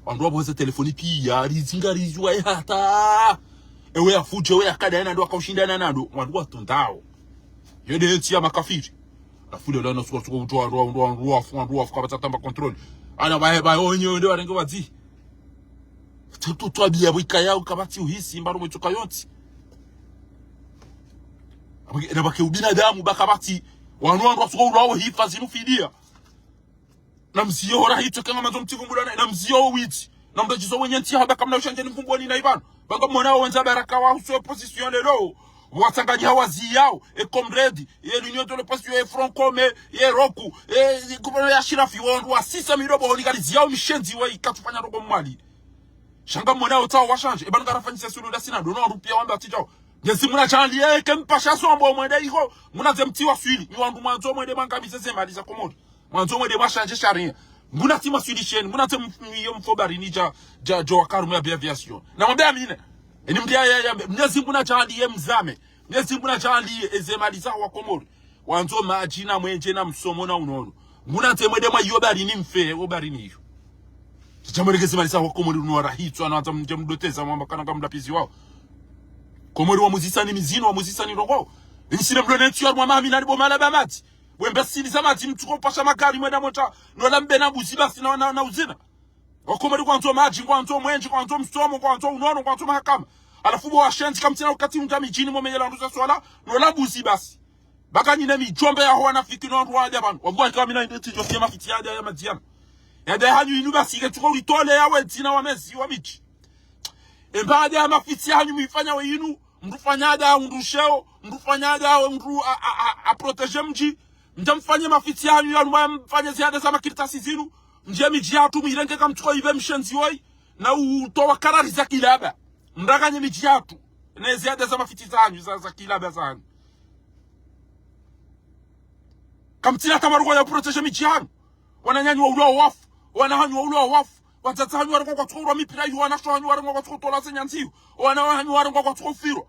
Wandru wapvoze telefoni piya, rizinga riziwa, eh, hata. Ewe yafudje, ewe yakada ena ndo, akaushindana na ndo. Wandru watsundao. Yende ntsi ya makafiri. Halafu leo na suka suka utoa ndo ndo ndo wafu ndo wafu kapvatsi hata mba contrôle. Ana bae bae onye wende warenge wadzi. Tutu twabiya bwika yao kapvatsi uhisi mbaro mwetsoka yontsi. Abwe- na bake ubinadamu ba kapvatsi. Wanu wandru wasuka ulwawo hifa zinu fidiya. Na mziyo hora hitso kenga mandzo mtsivumbulwa na, na mziyo witsi. Na mndru djizo wenye ntsi haba kamna ushanje ni mvumboni na ipvanu. Ba ngamwona wandza baraka wa huso opposition lelo. Watsanganya hawazi yao, e Comrade, e l'Union de l'Opposition, e Front Commun, e Roku, e, e gouvernement ya Shirafi, wandru wa sisa mirobo, honi kali ziyao mishenzi wa ikatsufanya robo mwali. Sha ngamwona otsawo washanje, e pvanu ngarafanyisa sulu nda sina, ndo no rupiya wamba tsi djao. Ngezi muna djali, e, kempasha sombo mwende iko, muna ze mtsi wa swili, ni wandru mwandzo mwende mangamize ze mali za Komori. Mwandzo mwende mwashanje sharia. Nguna tsi maswili sheni, nguna tsi mf- mfo barini dja, dja, djo wakarumu ya biya aviation. Na mwambe amina. Eni mdiya ya, ya, Mnyezi Mungu na djaliye mzame. Mnyezi Mungu na djaliye eze mali za wa Komori. Wandzo madji na mwenje na msomo na unono. Nguna tsi mwende mwa iyo barini mfe, o barini iyo. Tsamwerekeze mali za wa Komori uno warahitswa na wandza mdje mdoteza mwamba kana ngamlapizi wao. Komori wamuzisa ni mizini, wamuzisa ni ndrongoo. Insine mlo netsu ya ruma mami nani bo mala ba madji. Wembe sili za madji mtsuko upasha magari mwenda mota. Nola mbe na buzi basi na, na, na uzina. Wakomori kwandzo madji, kwandzo mwenje, kwandzo msomo, kwandzo unono, kwandzo mahakama. Halafu bo washenzi kamtsina wakati undja midjini mwomenyela nduza swala. Nola buzi basi. Baka nyine midjombe ya ho wanafiki no wandru wadja pvanu. Wabuwa hika mina inde tsidjo fiye mafitsi yadja ya madji yanu. Yadja hanyu inu basi ike tsuko ulitole ya wedzina wa mezi wa midji. Emba yadja ya mafitsi hanyu mwifanya we inu. Mndru fanya yadja undru sheo. Mndru fanya yadja mndru a, a, a, a protégé mdji. Mdja mfanye mafitsi hanyu ya numa mfanye ziyada za makartasi zinu. Mdje midji yatru mwirenge kamtsuko ibe mshenzi woyi. Na utowa karari za kilaba. Mranganye midji yatru. Ne ziyada za mafitsi zanyu za, za kilaba zanyu. Kamtsina tamaruko ya protégé midji hanyu. Wananyanyu wa ulwa wafu. Wana hanyu wa ulwa wafu. Wadzadze hanyu warengwa kwatsuko ulwa mipira iyo, wanasho hanyu warengwa kwatsuko tola ze nyandzi iyo. Wana hanyu warengwa kwatsuko firwa.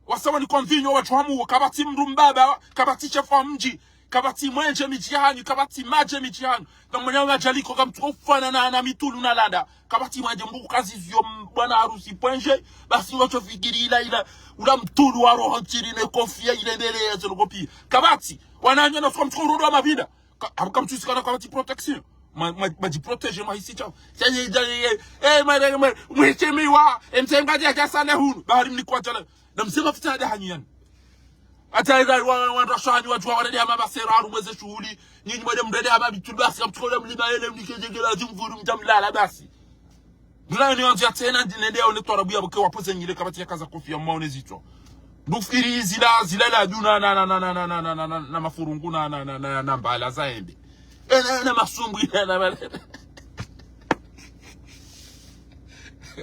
Wasawa ni kwa mvinyo wa chwamu, kapvatsi mndru mbaba, kapvatsi shefu wa mdji, kapvatsi mwenje midji hanyu, kapvatsi madje midji hanyu. Kamwenya wa djaliko, kamtsuko ufana na, na mitulu na landa. Kapvatsi mwenje mbuku kazi ziyo m-, bwana harusi pwenje, basi wacho fikiri ila, ila, ula mtulu wa roho ntsiri ne kofia ile mbele ya zelo kopi. Kapvatsi, wananyo na suka mtsuko urodo wa mapinda. Ka-, abu kamtsusi kana kapvatsi protection. Ma, ma, madji protégé mahisi chao. Sa ye, sa ye, ye, eh, ma, ma, ma, mheshimiwa, emtsenga dja dja sana hunu. Bahari mnikwa djala. Na msema fitsa yadja hanyu yanu. Hata ila wa, wa, wandru washo hanyu wadjuwa warende hama masera, haru mweze shuhuli. Nyinyi mwende mrende hama bitulu basi, kamtsuko ule mlima ele, mnike djegela, zimvuru mdja mlala basi. Mdru la ni wandzo ya tsena ndi nende ya one twarabu ya buke wapoze nyile kapvatsi ya kaza kofia mwaone zitswa. Ndufikiri zila, zila la dju na, na, na mafurungu na, na, na, na, na mbala za embe. E, na, na masumbwi na, na, na,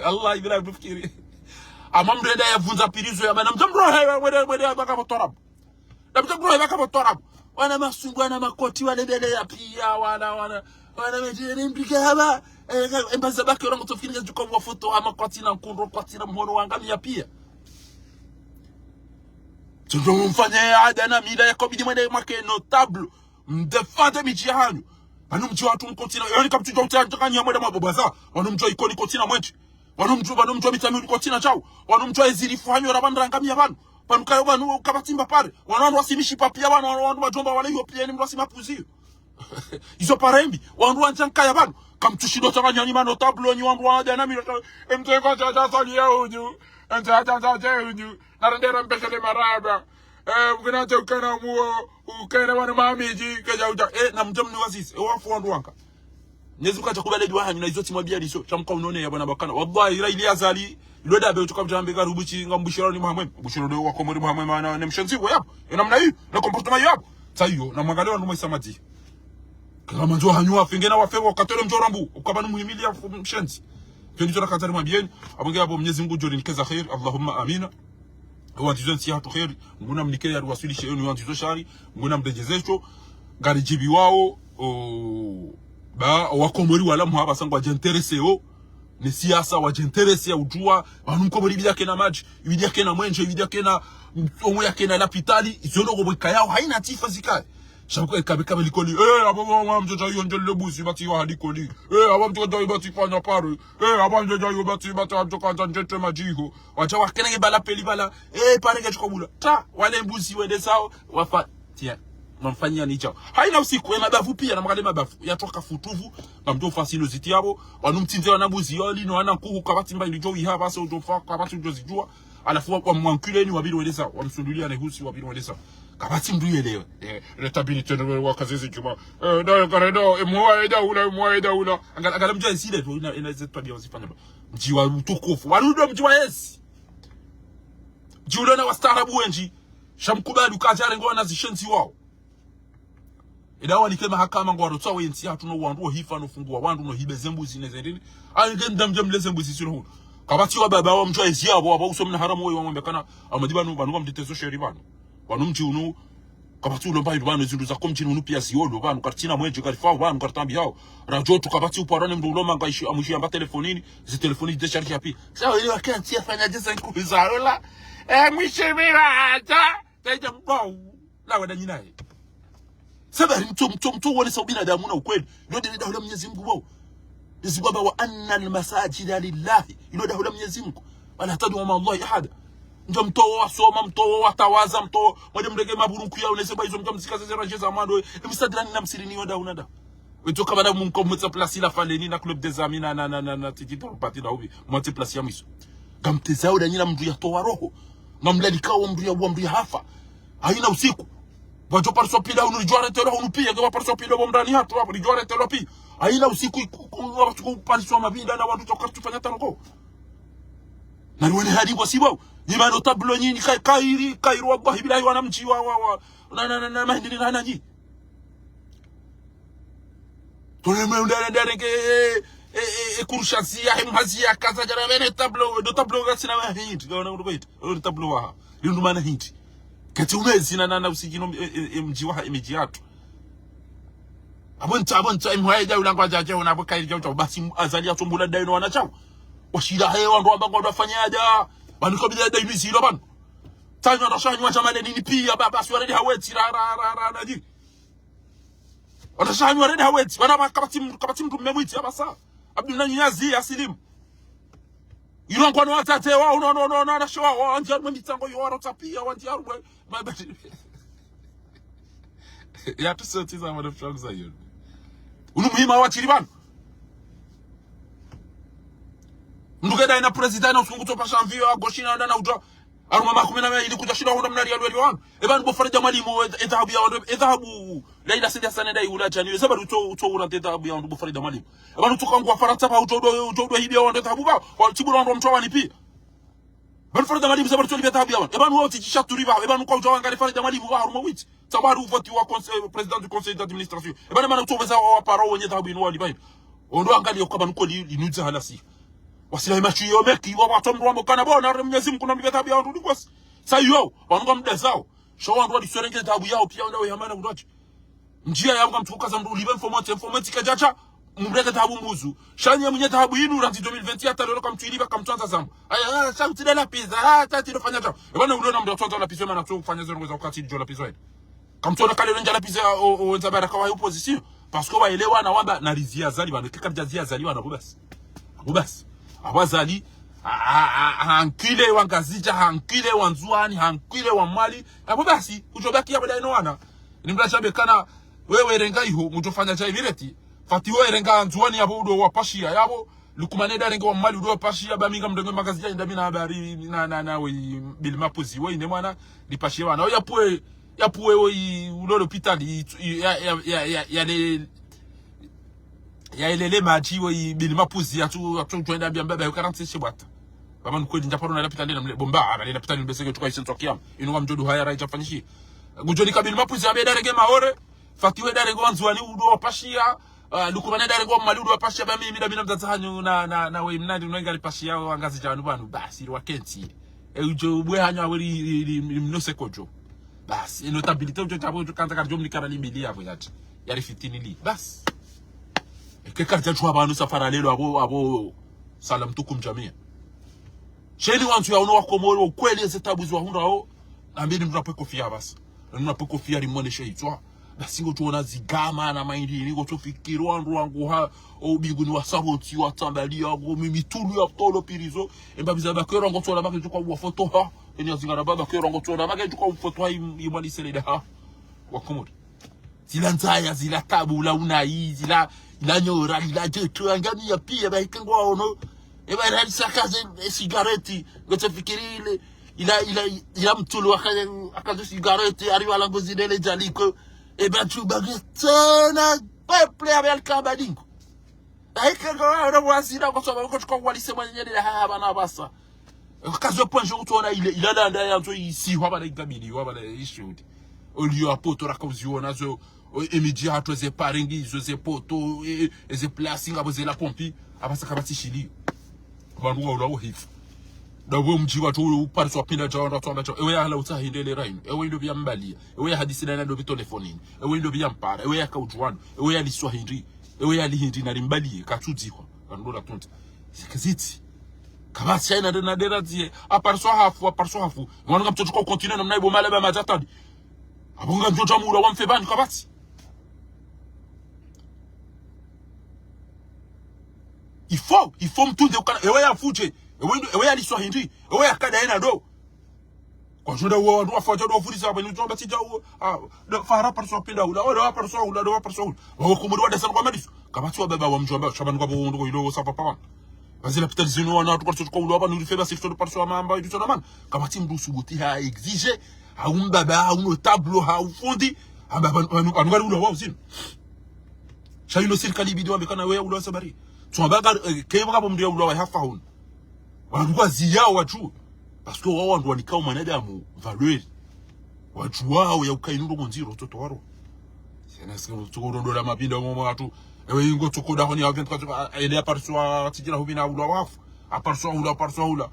Allah, ibila ndufikiri. Ama mndru enda ya vundza pirizo ya mana. Mdja mrohe, mwende, mwende ya baka motwarabu. Na mdja mrohe baka motwarabu. Wana masumbwi, wana makoti, wana mbele ya piya, wana, wana, wana mejere mpike haba. Eh, embaza baki orango tsofikiri nge djuko mwa foto, ama kwatsina nkundro, kwatsina mhono wangamiya piya. Tsundro mfanye ada na mila ya kobidi mwende mwake notable. Mdéfendre midji ya hanyu. Pvanu mdji watru mkotsina. Yoni kamtsudjuwa utsa kanyi ya mwende mwa bobaza. Wanu mdji wa Ikoni kotsina mwenje. Wanu mdru, wanu mdru wa Mitsamihuli kwatsina shawo. Wanu mdru wa Ezili fuhanyo ra pvanu rangamia pvanu. Pvanu kayo pvanu kapvatsi mba pare. Wanu wandru wasi mishipa pia pvanu, wanu wandru madjomba wala iyo pia ni mdru wasi mapuzi iyo. Izo pare mbi. Wandru wandza nkaya pvanu. Kamtsushindo tsanganya nyi ma notables nyi wandru wa djana miro. Emteko cha cha sali ya udju. Emteko cha cha cha udju. Narendera mpeshe le maraba. Eh, mkina cha ukana muo. Ukere wana mamidji. Keja uja. Eh, na mdjamni wasisi. Eh, wafu wandru wanka. Mnyezi Mungu kadja kubali dua hanyu na izo tsimwambia liso. Sha mka unone ya bwana bakana. Wallahi, ira ili Azali. Ilo dabe utuka mdjambe ka rubuchi, ngambushiro ni mhamwe. Bushiro ndo wa Komori mhamwe mana ne mshenzi we yapvo. Ena mna hiyo, na comportement yapvo. Sa hiyo, na mwangalie wandru mwa isa madzi. Kama ndzo hanyu wafe, ngena wafe, wakatole mdjo rambu. Ukaba ni muhimili ya fu-, mshenzi. Kyo ndizo nakatari mwambieni. Apvo nge apvo Mnyezi Mungu djori nikeza kheri. Allahumma amina. Wandzizo ntsi yahatru kheri, Mngu namnike yariwaswilishe yenu wandzizo shari, Mngu namredjeze sho, ngaridjibiwao, o, ba, wakomori wala muhaba sa ngwadja intéressé o, ne siasa wadja intéressé ya udjuwa, pvanu mkomori ibidi yakena madji, ibidi yakena mwenje, ibidi yakena, omwe yakena lapitali, izo ndrongoo bweka yao, haina tsifa zikaye. Sha mko ekabe kabe likoli, eh, apvo mwa, mwa, mdjodja iyo ndjele buzi, bati wa halikoli, eh, apvo mdjodja iyo bati fanya paro, eh, apvo mdjodja iyo bati, bati, mdjoka ndja ndjete madjiho. Wadja wakena nge bala peli bala. Eh, pare nge chukobula. Ta, wale mbuzi wende zao, wafa, tia. Mwamfanyia ni chao. Haina usiku, eh, mabavu pia, na makale mabavu. Ya toka futuvu, na mdjo ufasi ino ziti yapvo. Wanu mtsindze wana mbuzi, yo lino, wana nkuhu, kapvatsi mba ili djo iha, basi udjo fa, kapvatsi udjo zidjuwa. Alafu wa, wa mwankule ni wabili wende zao. Wamsundulia ne husi, wabili wende zao. Kapvatsi mdru yelewe. Eh, le tabini tendo wa kazizi chuma. Eh, na yo kare na, eh, mwa eda ula, mwa eda ula. Angala, angala mdjo esile, tu, ina, ina zetu tabia wazifanya ba. Mdji wa utukufu. Warudo mdji wa esi. Dji ulona wastaarabu wendji, sha mkubali uka djari ngwana zishenzi wao. Eda walike mahakama ngwaro tsawe ntsi yahatru no wandru wo hifa no fungua wandru no hibe zembuzi ne zendini. Ayi nge mdamdja mle zembuzi silo hunu. Kapvatsi wa baba wa mdjwa ezi yapvo, wapvo uso mna haramu wewe wamwambe kana, amadi pvanu, pvanu kamditezo sheri pvanu. Pvanu mdji unu, kapvatsi ulo mba hindru pvanu, zindru za ko mdjini unu pia ziolo pvanu, karitsina mwenje, karifao pvanu, karitambihao. Radjo tu kapvatsi upara ne mdru ulo manga ishi, amwishi amba telefonini, zi telefoni zidéchargé ya pia. Sa wele wakati ya fanya djeza nkuhu za ola. Eh, mwishi mira hata. Taita mbau. La wada nyinaye. Sabari mto, mto, mto wone sa ubinadamu na ukweli. Ndo ndele daula Mnyezi Mungu wao. Mnyezi Mungu amba وأن المساجد لله. Ilo daula Mnyezi Mungu. ولا تدعوا مع الله أحدا. Njo mto wasoma, mto watawaza, mto mwende mrenge maburunku ya unese ba izo mdja mzika zeze ranje za mwando. Emsadilani na msirini yo daula da. Weto kabada mumko mwetsa place la Faleni na Club des Amis na, na, na, na, na, titi toro pati na ubi. Mwatse place ya mwiso. Ngamtezao da nyina mdru ya towa roho. Ngamlalikao mdru ya uwa mdru ya hafa. Haina usiku. Wadjo pariswa pila unu ridjo aretelo unu pia. Nge wapariswa pila bo mdani hatru wapvo ridjo aretelo pia. Haina usiku iku-, ku-, wapvo tuku pariswa mabinda na wandru tsoka tsufanya tanoko. Na niwene hadi kwa sibao. Ni mano tablo nyinyi ka-, kairi, kairi wa bwahi bila wana mdji wa, wa, wa. Na, na, na, na, mahindini na, na nyi. Tole mwe undere ndere ke, e, e, e, kurusha ziya, he mhazi ya kaza djara bene tablo, do tablo ga sina wa hindri, ga wana kutuko hindri, do tablo wa, lindu mana hindri. Kati umezi na, na, na usikino, e, e, e, mdji wa, e, midji yatru. Apvo ntsa, apvo ntsa, e mwaye dja ulangwa dja, dja, una apvo kairi dja, dja, basi Azali ya tsombula dai no wana chao. Washira he, wandru wamba kwa wafanya dja. Pvanu ko bila dai mizilo pvanu. Tanyo na shanyo wa jamale nini pia, ba, basi waredi hawetsi, ra, ra, ra, ra, na dji. Wana shanyu waredi hawetsi. Wana wa kapvatsi mdru, kapvatsi mdru mme mwitsi, ya basa. Abdu na nyazi, ya silimu. Ilo ngwano watate, wa, uno, no, no, no, na sho, wa, wandji harumwe mitsango yo, waro tsapiya, wandji harumwe. Ma, ba, ya tusotiza mwana mshangu za yoni. Unu muhima wa chiri pvanu. Mdru keda ina président na usungu tsopa shamvi, ya goshi na, na, na uto. Harumwa makumi na mayili kudja shinda hundra mnari ya lweli wanu. Eba nubo Farida Mwalimu, e, e dhahabu ya wandru, e dhahabu, Laila Said Hassan ndai ula djani, e zabari utso, utso ura te dhahabu ya wandru bo Farida Mwalimu. Eba nutsoka ngwa Farantsa pva utso udo, utso udo hibi ya wandru e dhahabu pva, wa tibura wandru wa mtwa wani pia. Eba nu Farida Mwalimu zabari utso hibi ya dhahabu ya wandru. Eba nuwo tijisha turi pva, eba nukwa utso wangari Farida Mwalimu pva harumwa witi. Sababu uvoti wa conse-, président du conseil d'administration. Eba na mana utso weza wa, wa paro wenye dhahabu inu wali pva inu. Ondo angali yoka eba nuko li, linudza halasi. Wasila imachu yo meki, wa watso mdru wa mokana bona, re Mnyezi Mungu na mlibe dhahabu ya wandru ni kwasi. Sa yo, wanu ngamdezao. Sho wandru waliswerenge dhahabu yao pia wenda we hamana kundwachi. Ndjia yao ngamtsuka za mdru ulibe mfomotsi, mfomotsi kadjacha, mrenge dhahabu mbuzu. Sha nyi mwenye dhahabu inu, randzi deux mille vingt hata leo kamtsuiliba kamtsuandza zamu. Aya, aya, sha utsi de la pizza, ah, sha utsi de fanya djao. Eba na ulona mdru atsuandza la pizza, mana tsu fanya zero ngweza wakati djo la pizza. Kamtsuona kale ndja la pizza, o, o, wendza baraka wa opposition. Parce que waelewa na wamba, na rizia Azali pvanu, keka rizia Azali pvanu, kubasi. Kubasi. Apvo Azali, ha, ha, ha, ha encule wa Ngazidja, ha encule wa Ndzuani, ha encule wa Mwali. Apvo basi, udjo baki apvo daye no wana. Ni mdru ashabe kana, wewe renga iho, mdjo fanya dja ivireti. Fati wewe renga Ndzuani apvo udo wapashia, yapvo. Lukumane nda renge wa Mwali udo wapashia, ba mi ngamdjo renge Ngazidja, nda mi na habari, na, na, na, we, Bili Mapuzi, we, ne mwana, nipashie wana. Oya pvwe, ya pvwe, we, ulo lapitali, i, i, ya, ya, ya, ya, ya le, ya elele madji, we, Bili Mapuzi, ya tu, ya tu, twenda bia mbaba, yo quarante-six chez bwata. Baba nkweli, ndja paro na lapitali na mle, bomba, ah, na lapitali mbese ke tuka isi ntsokiam. Inu wa mdjodu haya, raija fanyishi. Ngudjo nika Bili Mapuzi, abe nda renge Maore, Fati we nda renge wa Ndzuani udo wapashia, ah, Lukumane nda renge wa Mwali udo wapashia, ba mi, mi nda mi na mdzadze hanyu na, na, na we mnandi, uno inga ripashia, wa Ngazidja wanu pvanu, basi, ri wakentsi. E udjo ubwe hanyu awe ri, ri, ri, ri mnose kodjo. Basi, e notabilité udjo tabo udjo kandza karidjo mnikara limbili yapvo yati. Yari fitini li. Basi. Eke karidja tsuwa pvanu safara lelo apvo, apvo, salam tukum jamia. Sheni wantsu ya uno wa Komori, wa kweli eze tabu zi wahundrao, na mbili mdru apve kofia basi. Mdru apve kofia rimwoneshe itswa. Basi ngo tsuona zigama na maindi, ni ngo tsufikiri wandru wangu ha, o binguni wa sabonti, wa tambali ya, ngo mi mitulu ya tolo pirizo. Emba biza bakero ngo tsuona make tsuka uwa foto ha. Eni ya zingara ba bakero ngo tsuona make tsuka uwa foto ha im-, imwani seleda ha. Wa Komori. Zila ndzaya, zila tabu, la unayi, zila, ila nyora, ila jeto, angani ya pia, ba ike ngwaono. Eba ila sakaze, e sigareti, ngo tsufikiri ile, ila, ila, ila mtulu akaze, akaze sigareti, ari wala ngo zidele jaliko. Eba tsuba getsena, peuple ya belka badingo. Ba ike ngwaono wazina, kwa sababu kwa tsuka walise mwenye ile ha, ha, bana basa. Kazo pwanjo kutsuona ile, ila landa yandzo isihwa bala ikabili, wa bala ishudi. Oliyo apoto raka uziona zo, o, emidji hatru ze paringi, zo ze poto, e, e, ze plasi ngapvo ze la pompi, apvasa kapvatsi shili. Wandru wa ula uhifu. Nda we mdji watru ule upariswa pinda dja wandru watsuamba dja. Ewe ya hala utsaha hindele rainu. Ewe indo bia mbalia. Ewe ya hadisi dana ndo bi telefonini. Ewe indo bia mpara. Ewe ya kaudjuwanu. Ewe ya liswa hindri. Ewe ya lihindri na limbalie. Katsudzihwa. Wandru la tonti. Zikiziti. Kapvatsi shaina nde na ndera dzie. Apariswa hafu, apariswa hafu. Mwana ngamtsotsoko continue na mna ibo mala ba majatadi. Apvo ngamtsotsa mura wa mfebani kapvatsi. Il faut, il faut mtunde ukana. Ewe ya fudje. Ewe ndo, ewe ya liswa hindri. Ewe ya kada ena ndo. Kwa shunda uwa wandru wafadja ndo wafurisa apvo ni utsomba tsidja uwa. Ah, ndo fara apariswa pinda ula. Oh, ndo apariswa ula, ndo apariswa ula. Wa Komori wa desana kwa madisu. Kapvatsi wa baba wa mdjomba, shabani kwa bo ndo ilo sa papa wana. Bazi lapitali zinu wana, tukwa tsoka ula, wana, uli feba sifto, parso wa mamba, idu tsona mana. Kapvatsi mdru subuti ha exige, ha umbaba, ha uno tablo, ha ufundi, ha baba, anu, anu ngari ula wa uzinu. Sha ino sirikali ibidi wambe kana we ya ula wa sabari. Tswamba ngari, eh, keba kabo mdru ya ula wa hafa hunu. Wandru kwa ziyao wadjuwe. Parce que wao wandru wanikao mwanadamu valeur. Wadjuwao ya uka inu ndo ndziro, toto waro. Sena sike tsoko ndo la mapinda mwa wandru. Ewe ingo tsoko dahoni ya vingt-quatre, a, ele apariswa tsidjira hupvina ula wafu. Apariswa ula, apariswa ula.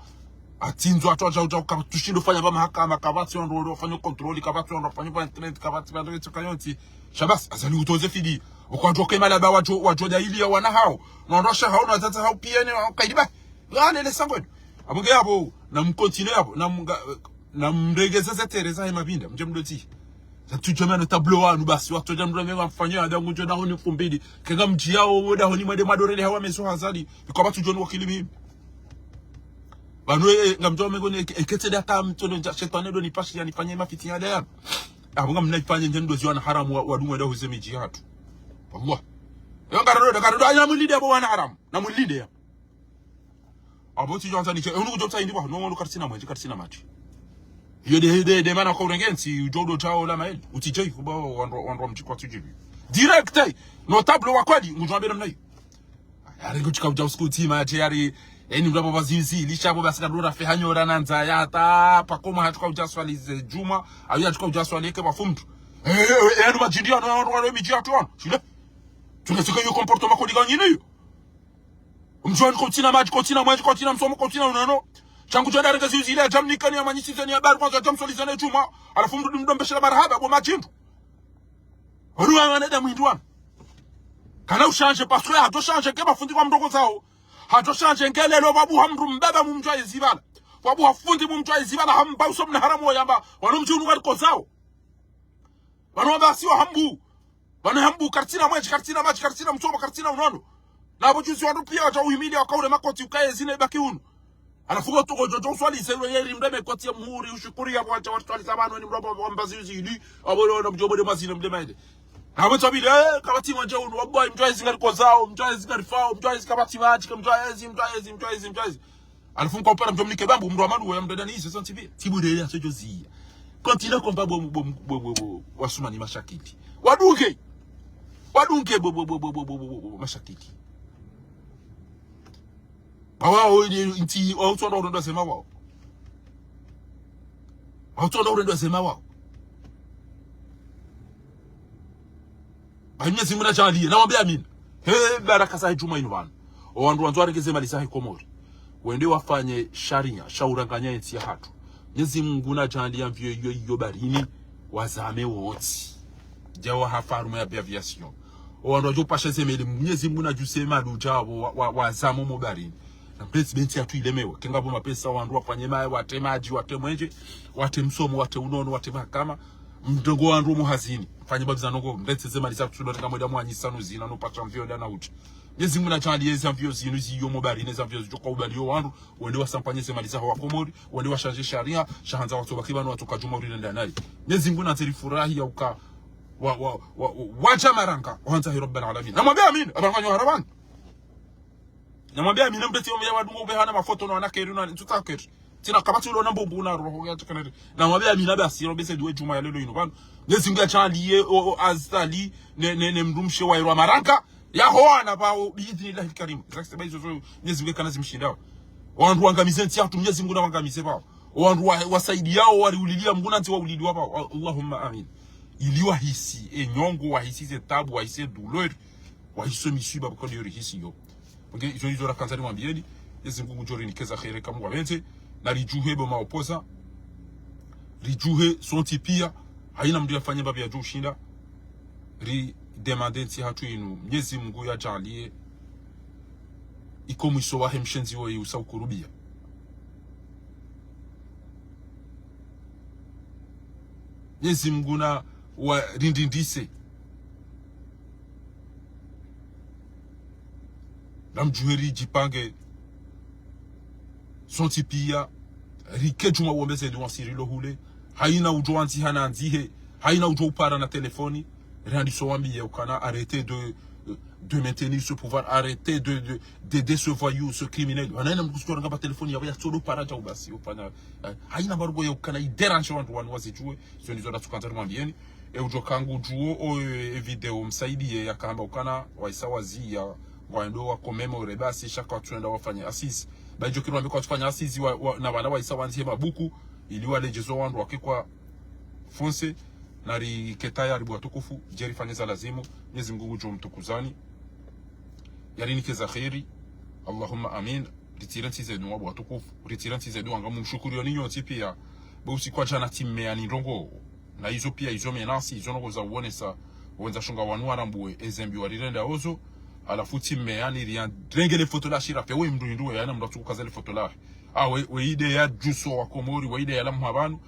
Atsindzo atru adja udja uka tushindo fanya ba mahakama, kapvatsi wandru wafanya contrôle, kapvatsi wandru wafanya ba internet, kapvatsi wandru wetsoka yontsi. Shabas, Azali utoze fidi. Ukwadjo kema laba wadjo, wadjo dahili ya wana hao. Na wandru washe hao, na wadzadze hao pia ne, kaidi ba. Ngane le sangwe. Apvo nge apvo, na mcontinue apvo, na mga, na mregeze ze terrain za he mapinda, mdje mdotsi. Za tudjo meno tablo wanu basi, watsodja mdru menga mfanyo ya dangu ndjo dahoni kumbidi. Kenga mdji yao, wo dahoni mwende madorele hawa meso hazali. Iko ba tudjo ni wakili mimi. Pvanu, eh, ngamdjo mengo ne, eketse data mtsono ndja shetani ndo nipashi ya nifanye mafiti ya daya. Apvo ngamna ifanye ndje ndo ziwana haramu wa, wadungu wenda huze midji hatru. Wallah. Yo ngarado, ngarado, ayi na mulinde apvo wana haramu. Na mulinde ya. Apvo tsidjo anza niche, unu kudjo tsa indi ba, no, no, kartsina mwenje, kartsina madji. Iyo de, de, de mana kwa urenge ntsi, udjo do tao la maeli. Utidjei, kuba wandru, wandru wa mdji kwa tsidjibi. Direct, eh, notable wa kwadi, ngudjo ambela mna iyo. Yari ngudjo ka udja usiku utsima, yari, eni mdru apvo bazizi, lisha apvo basi kadura fe hanyora na ndzaya, hata, pakoma hatru ka udja swali ze djumwa, awi hatru ka udja swali eke bafumdu. Eh, eh, eh, anu madjindi, anu, anu, anu, midji hatru, anu, shile. Tunasika iyo comportement kodi kanyini iyo. Mdji wani kautsina madji, kautsina mwenje, kautsina msomo, kautsina unano. Sha ngudjo ndarenge ziuzi ile, adja mnikani ya manyisi zeni ya bari, kwanza adja msoli zeni djumwa. Halafu mdru mdombeshela marahaba, bo madjindu. Wanu wa wanadamu hindru wanu. Kana ushanje, parce que hadjo shanje, ke bafundi kwa mdrongo zao. Hadjo shanje, nge lelo, wabuha mdru mbaba mumdjwa ye zibala. Wabuha fundi mumdjwa ye zibala, hamba uso mna haramu yamba. Wanu mdji unu ngari kozao. Wanu wamba siwa hambu. Wanu hambu, kartsina mwenje, kartsina madji, kartsina msomo, kartsina unono. Apvo juzi wandru piya wadja uhimili wakaule makoti ukaye zine baki unu. Halafu ngo toko djo djo uswalisa ilo yeri mdru ame koti ya muhuri, ushukuri ya pvwatsha watru swalisa pvanu ni mdru amba, amba zili zili. Apvo leo na mdjo mdje mazina mdje maende. Apvo tsabile, eh, kapvatsi mwadja unu, wallahi, mdjwayezi ngari kozao, mdjwayezi ngari fao, mdjwayezi kapvatsi madji, mdjwayezi, mdjwayezi, mdjwayezi, mdjwayezi. Halafu mkaupara mdjo mnike bambu, mdru wa malu, ya mdru dani izo, santi piya. Tsi bure ya, tso djo ziya. Continue komba bo, bo, bo, bo, bo, wasumani mashakiti. Wadunge. Wadunge bo, bo, bo, mashakiti. Ba wao, ni, nti, wao, tsonda urendo zema wao. Wao, tsonda urendo zema wao. Ba Mnyezi Mungu nadjaanliye, namwambe amina. He, baraka zahe djumwa inu pvanu. O wandru wandzo warenge ze mali zahe Komori. Wende wafanye sharia, sha uranganya yentsi yahatru. Mnyezi Mungu nadjaanliye mvio iyo iyo barini, wazame wontsi. Djawa hafarumu ya aviation. O wandru wadjo pasha ze meli, Mnyezi Mungu nadjuse malu djawo, wa, wa, wazame mo barini. Na mdretsi be ntsi yahatru ilemewe. Kenga pvo mapesa wandru wafanye maye, watre madji, watre mwenje, watre msomo, watre unono, watre mahakama. Mdrongo wandru omo hazini. Fanye babi za nongo, mdretsi ze mali zahatru, tsudo tenga mwenda mwanyisa no zina, no pasha mvio nda na uti. Mnyezi Mungu nadjaanliye ze mvio zinu ziyo mo barini, ze mvio zidjoka ubaliyo wandru, wende wasampanye ze mali zaho wa Komori, wende washanje sharia, sha handza watso baki pvanu watsoka djumwa urire nda nayi. Mnyezi Mungu nandzeri furahi ya uka, wa, wa, wa, wa, wadja maranga, wandza hi Rabbal Alamin. Namwambe amina, apvanu nganyo harabani. Namwambe amina, mdretsi yo mya wadungo ube hana mafoto no wanakeri no, ntsutsa keri. Tsina kapvatsi ulo na mbumbu na roho ya tsakanari. Namwambe amina basi, robe se duwe djumwa ya lelo inu pvanu. Mnyezi Mungu nadjaanliye, o, o, Azali, ne, ne, ne mdrumshe wa irwa maranga. Yaho wana pvao, bi idhnillahi lkarim. Zake seba izo zo, Mnyezi Mungu kana zimshindao. Wandru wangamize ntsi yahatru, Mnyezi Mungu nawangamize pvao. Wandru wa, wasaidiyao, wariuliliya, Mungu nandzi wauliliwa pvao. Allahumma amin. Ili wahisi, e nyongo, wahisi ze tabu, wahisi e douleur. Wahisi e misiba, pvoko ndiyo rihisi yo. Ok, izo, izo rakandza nimwambiyeni, Mnyezi Mungu ngudjo rinike za kheri kamwe wapvendze, na ridjuhe bo maopoza, ridjuhe sontsi piya, hayina mndru yafanye mbapvi yadjo ushinda, ridemande ntsi yahatru inu, Mnyezi Mungu yadjaanliye, iko mwiso wahe mshenzi woyi usa ukurubiya. Mnyezi Mungu nawarindindise. Namdjuhe ridjipange. Sontsi piya. Rike djumwa uombe ze duwa siri lo hule. Hayina udjo wandziha nandzihe. Hayina udjo upara na telefoni. Rihandiso wambiye ukana arrêtez de, de maintenir ce pouvoir. Arrêtez de, de, d'aider ce voyou, ce criminel. Wanayina mdru kusutora ngapvo telefoni yapvo yatsodo para dja ubasi. Ufanya, eh, hayina mbarugo ya ukana idérange wandru wanu wazidjuwe. Izo ndizo ratsukandza rimwambiyeni. E udjo kangudjuwo o, e, e video msaidiye yakamba ukana wahisa waziya ngwendo wa commémorer basi sha kwatsuenda wafanye assises. Ba idjo kiri wambe kwatsufanya assises wa, wa, na pvala wahisa wandzihe mabuku ili waledjezo wandru wake kwa fonse, na rike tayari bo watukufu, dje rifanye za lazimu, Mnyezi Mungu ngudjo mtukuzani. Yarinike za kheri. Allahumma amin. Ritire ntsi zedu wa bo watukufu. Ritire ntsi zedu wanga mumshukuriyo ni nyontsi piya. Bo usiku wa djana tsi mmeya ni ndrongo. Na izo piya izo menasi, izo ndrongo za uonesa. Wendza shonga wanu warambuwe, ezembi warirenda ozo. Halafu tsi mmeya ni riya renge le foto la shira pe, we mndru hindru we, hayina mndru atsukukaza le foto la. Ah, we, we idée ya djuso wa Komori, we idée ya la mha pvanu.